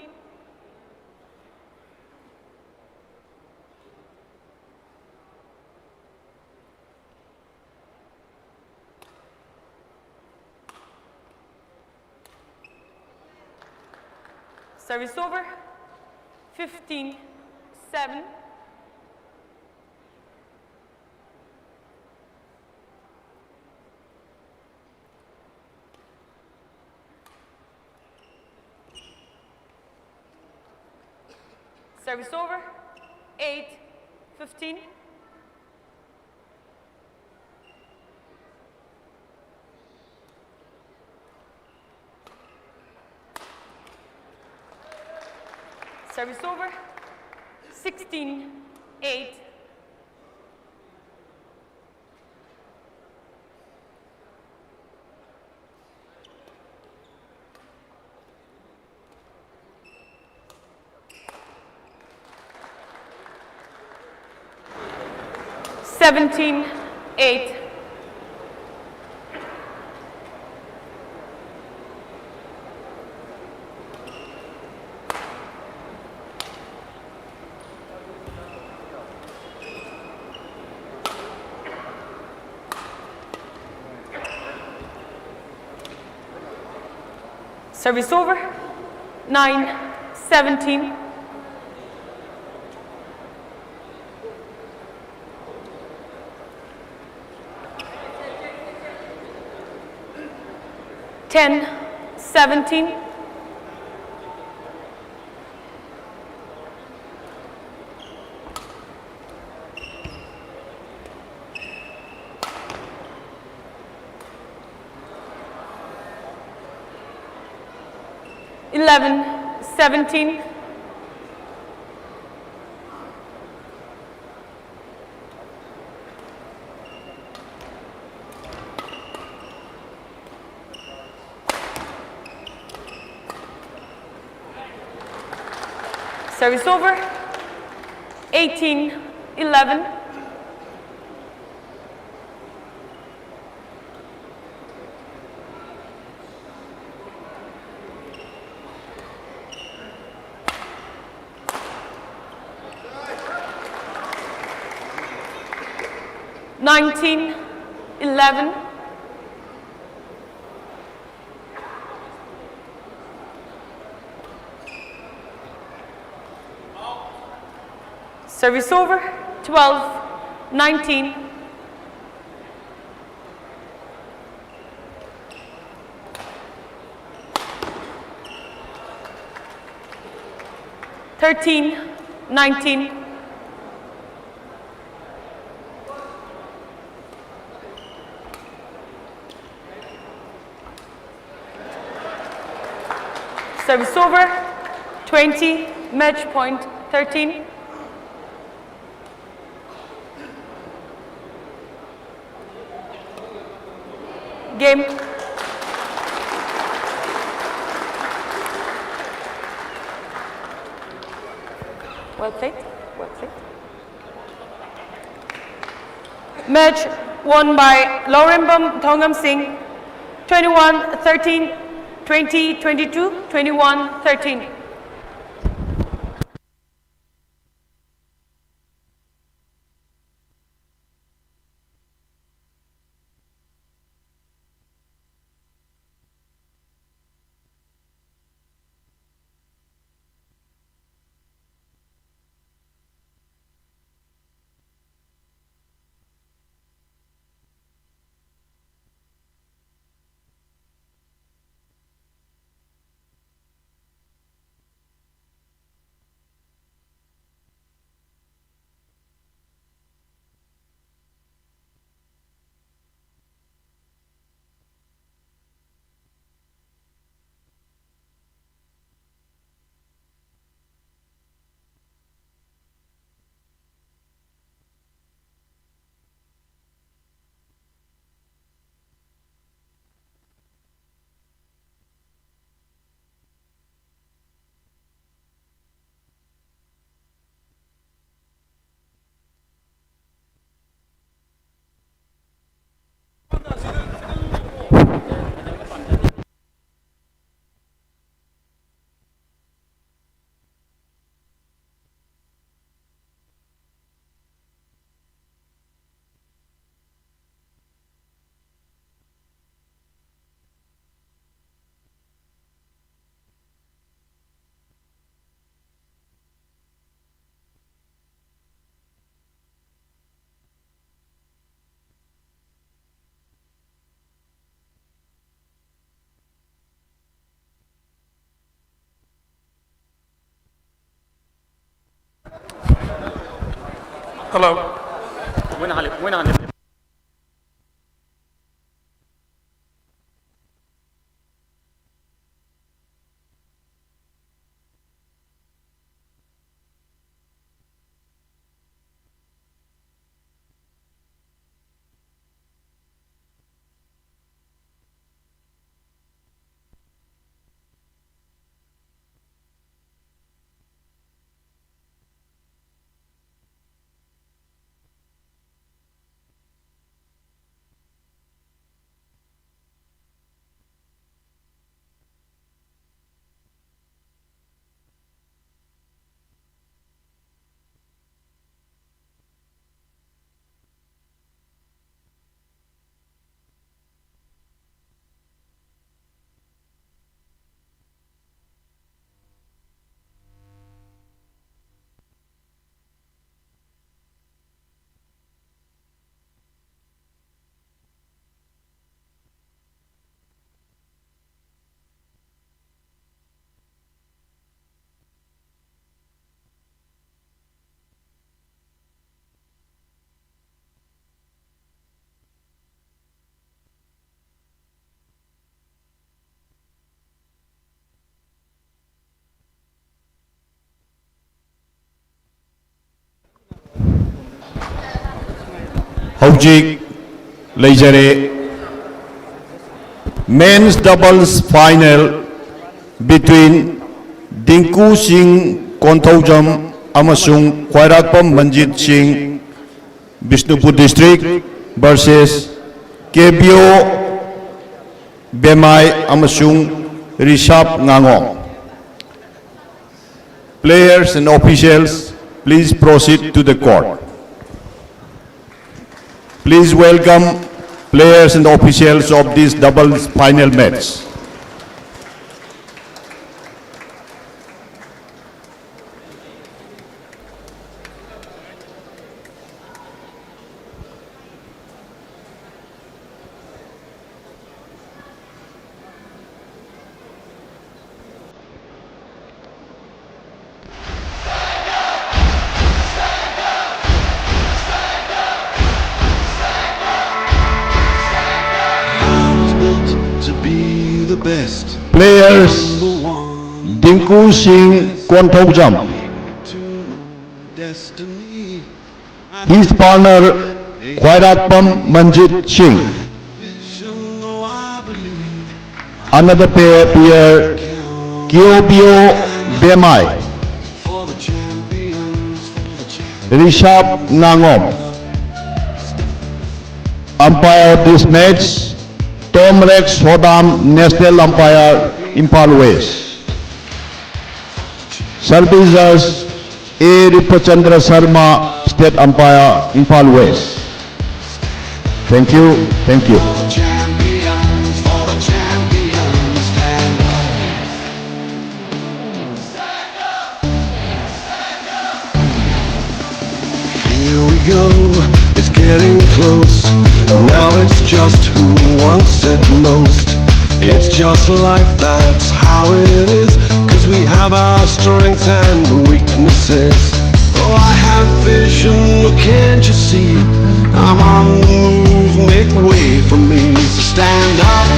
Service over. Fifteen seven. Service over. Eight fifteen. Service over. Sixteen eight. Seventeen eight. Service over. Nine seventeen. Ten seventeen. Eleven seventeen. Service over. Eighteen eleven. Nineteen eleven. Service over. Twelve nineteen. Thirteen nineteen. Service over. Twenty Match point thirteen. Game. Well played. Well played. Match won by Laurembam Thongam Singh, twenty-one thirteen, twenty twenty-two, twenty-one thirteen. Hello. ꯃꯣꯏꯅ ꯍꯥꯟꯅ, ꯃꯣꯏꯅ ꯍꯥꯟꯅ꯫ ꯍꯧꯖꯤꯛ ꯂꯩꯖꯔꯦ꯫ Men's doubles final between Dingko ꯁꯤꯡ ꯀꯣꯟꯊꯧꯖꯝ ꯑꯃꯁꯨꯡ ꯈ꯭ꯋꯥꯏꯔꯥꯛꯄꯝ ꯃꯟꯖꯤꯠ ꯁꯤꯡ, Bishnupur district, versus ꯀꯦꯕꯤꯑꯣ ꯕꯦꯃꯥꯏ ꯑꯃꯁꯨꯡ ꯔꯤꯁꯥꯞ ꯉꯥꯉꯣꯝ꯫ Players and officials, please proceed to the court. Please welcome players and officials of this doubles final match. To be the best. Players, Number one. Dinku Singh Konthoujam. To destiny. His partner, Khwairatpam Manjit Singh. Another pair, player, Kyobio Bemai. Rishab Ngangom. Umpire of this match, Tom Rex Hodam, National Umpire, Imphal West. Service judge, A Rupachandra Sharma, State Umpire, Imphal West. Thank you, thank you. Here we go, it's getting close. Now it's just who wants it most. It's just life, that's how it is. 'Cause we have our strengths and weaknesses. Oh, I have vision, oh, can't you see? I'm on the move, make way for me. So stand up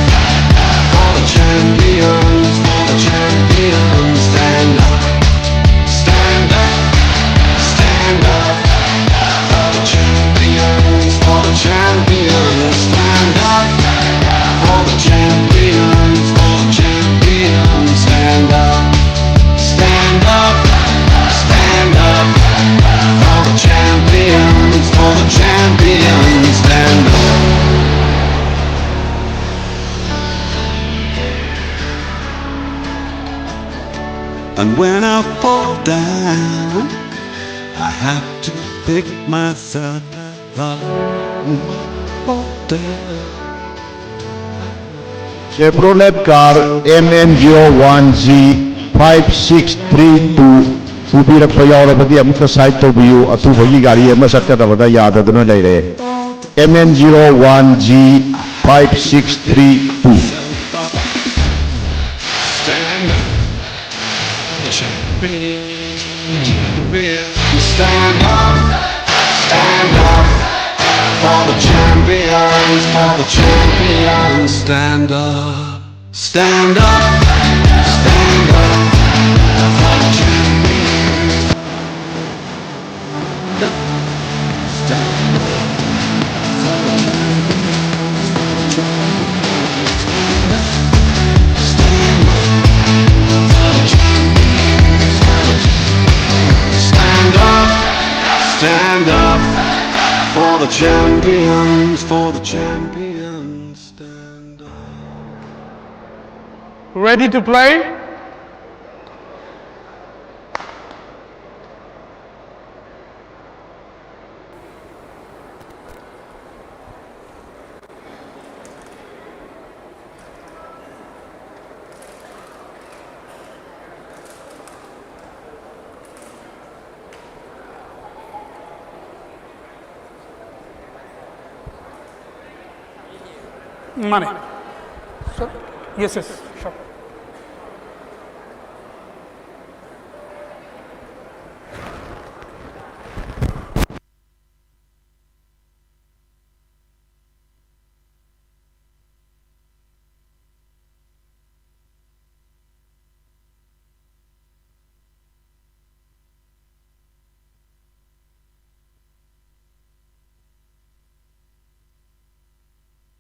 for the champions, for the champions. Stand up, stand up, stand up for the champions, for And when I fall down, I have to pick myself up. Fall down. Chevrolet car M N zero one G five six three two ꯄꯨꯕꯤꯔꯛꯄ ꯌꯥꯎꯔꯕꯗꯤ ꯑꯃꯨꯛꯇ side ꯇꯧꯕꯤꯌꯨ, ꯑꯊꯨꯕꯒꯤ ꯒꯥꯔꯤ ꯑꯃ ꯆꯠꯀꯗꯕꯗ ꯌꯥꯗꯗꯨꯅ ꯂꯩꯔꯦ꯫ M N zero one G five six three two. Stand up, stand up for the champions, for the champions. Stand up, stand up, stand up for the champions. Stand up, stand up for the champions, for the champions. Stand up. Ready to play? ꯃꯥꯅꯦ꯫ Sir, yes, yes.